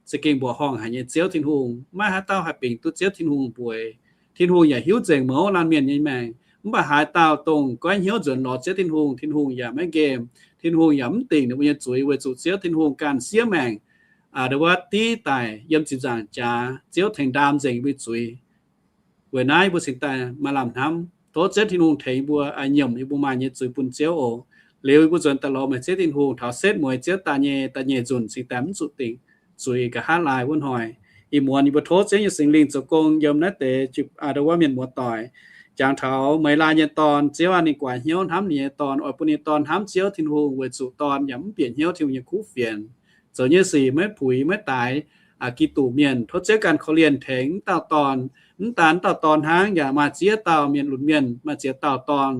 za'gengh mbuoqc horngh haic nyei Ziouv Tin-Hungh. Maiv haaix dauh haih bingx duqv Ziouv Tin-Hungh bueix. Tin-Hungh yaac hiuv nzengc mouz laanh mienh nyei maengc. Mv baac haaix dauh dongh goiv hnyouv nzuonx lorz Ziouv Tin-Hungh, Tin-Hungh yaac maiv nqemh. Tin-Hungh yaac mv dingc ninh mbuo nyei zuiz, weic zuqc Ziouv Tin-Hungh ganh siev maengc, ndau wuov div daic yiem ziepc nzaangc jaax, Ziouv tengx ndaam nzengc mbuo zuiz. Weic naaiv mbuo cingx daaih maaih lamh hnamv. Tov Ziouv Tin-Hungh tengx mbuo nyiemc yie mbuo maaih nyei zuiz bun Ziouv oc. Liuz yie mbuo nzuonx daaih lorz meih Ziouv Tin-Hungh taux setv mueiz Ziouv daaih nyei da'nyeic nzunc cingx daaih mv zuqc dingc zuiz nqa'haav laai wuov hnoi. Ih muonz yie mbuo tov Ziouv nyei Singx Lingh zoux gong yiem naaiv deix ndau wuov mienh muoz-doic. Jangx taux Mai Lai nyei dorn, Ziouv aac, ninh guaax hnyouv hnamv ninh nyei dorn, oix bun ninh dorn hnamv Ziouv Tin-Hungh weic zuqc dorn yaac mv bieqc hnyouv Tin-Hungh nyei kuv fienx, zoux nyei sic maiv puix maiv daix Giduc mienh. Tov Ziouv ganh korv-lienh tengx wuov dauh dorn. Mv daan wuov dauh dorn hnangv, yaac maaih ziex dauh mienh lunx mienh, maaih ziex dauh dorn,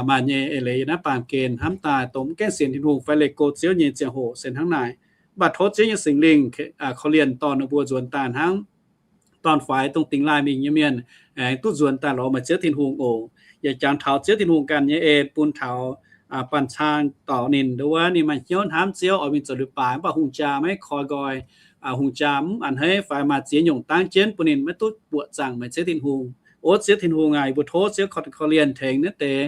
maaih nyei eix leiz yiem naaiv baamh gen hnamv daaih dongh mv gaengh sienx Tin-Hungh fai leih go Ziouv nyei ziangh hoc se hnangv naaic. Mv baac tov Ziouv nyei Singx Lingh korv-lienh dorh ninh mbuo nzuonx daaih hnangv. Dorn-faix dongh dingx laaih mingh nyei mienh aengx duqv nzuonx daaih lorz meih Ziouv Tin-Hungh oc. Yaac jangx taux Ziouv Tin-Hungh ganh nyei en bun taux banh cang dorc ninh nduov wuov, ninh maaih hnyouv hnamv Ziouv oix mingh zoux leiz-baaix, mv baac hungh jaa maiv koi nqoi, hungh jaa mv a'hneiv fai maaih ziex nyungc dangv jienv bun ninh maiv duqv buoqc zaangc meih Ziouv Tin-Hungh. O Ziouv Tin-Hungh aac, yie mbuo tov Ziouv korv-lienh tengx naaiv deix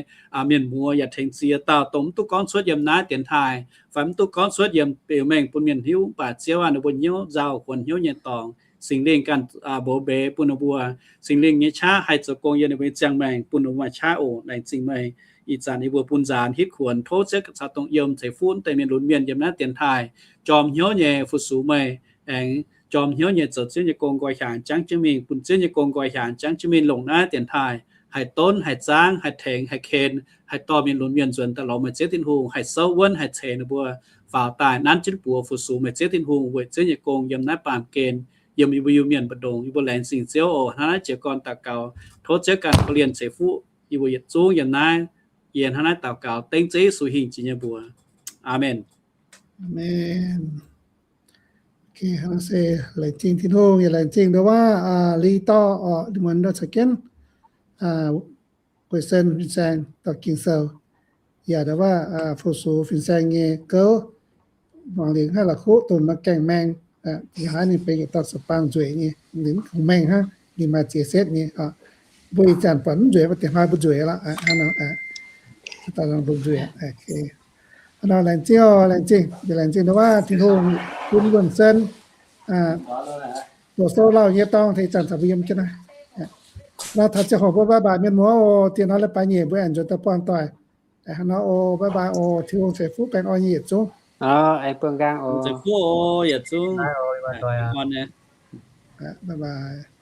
mienh muoz yaac tengx ziex dauh dongh mv duqv gorngv cuotv yiem naaiv dienx taaih fai mv duqv gorngv cuotv yiem beu mengh bun mienh hiuv, mv baac Ziouv aac, ninh mbuo hnyouv nzauh, kuonx hnyouv nyei dorngx, Singx Lingh ganh mbuox mbeix bun ninh mbuo. Singx Lingh nyei qaqv haih zoux gong yiem ninh mbuo nyei ziangh maengc bun ninh mbuo maaih qaqv oc. Laengz zingh meih. Ih zanc yie mbuo bun nzaanx hitv kuonx, tov Ziouv caux dongh yiem ceix fuqv deix mienh lunx mienh yiem naaiv dienx taaih jorm hnyouv nyei fu-sux meih, aengx jorm hnyouv nyei zoux Ziouv nyei gong nqoi hiaangx jangv jienv mingh, bun Ziouv nyei gong nqoi hiaangx jangv jienv mingh longc naaiv dienx taaih haih donv, haih zaangv, haih tengx, haih ken, haih dorh mienh lunx mienh nzuonx daaih lorz meih Ziouv Tin-Hungh, haih souv wuonv, haih ceix ninh mbuo faaux daaih nanv jienv buoz fu-sux meih Ziouv Tin-Hungh weic Ziouv nyei gong yiem naaiv baamh gen, yiem yie mbuo Iu-Mienh mbu'ndongx. Yie mbuo laengz zingh Ziouv oc. Hnangv naaiv jiez gorn daux gaux, tov Ziouv ganh korv-lienh ceix fuqv yie mbuo yietc zungv yiem naaiv. Yie hnangv naaiv daux gaux dengv Ziouv Yesu hingh jiex nyei mbuox. Aamen. Aamen. Se laengz zingh Tin-Hungh, yaac laengz zingh nduov waav Li Dorh oc, muonz nduov caux jienv Gueix Sen fin-saeng dorh Ging-Sou, yaac nduov waav fu-sux fin-saeng nyei gouv, muangx liuz haih la'kuqv dongh nor gaengh maeng. Ih haaix ninh benx yietc dauh sou-baang nzueic nyei, ninh mv kungx maeng hnangv, ninh maaih ziex setv nyei. Mbuo ih zanc buatc mv nzueic, mbuo dingc hnoi mbuo nzueic lorqc. Hnangv nor, mbuo nzueic. Hnangv nor laengz zingh oc, laengz zingh, laengz zingh nduov waav Tin-Hungh bun wuonh sen, doqc sou lauh nyei dorngx tengx zanc caux mbuo yiem jienv naaiv. Nor taux ziangh hoc mbuo bye bye mienh muoz oc. Diex hnoi leiz-baaix nyeic mbuo aengx nzuonx daaih buangh doic. Hnangv nor oc, bye bye oc. Tin-Hungh ceix fuqv baengh orn nyei yietc zungv. Bye bye.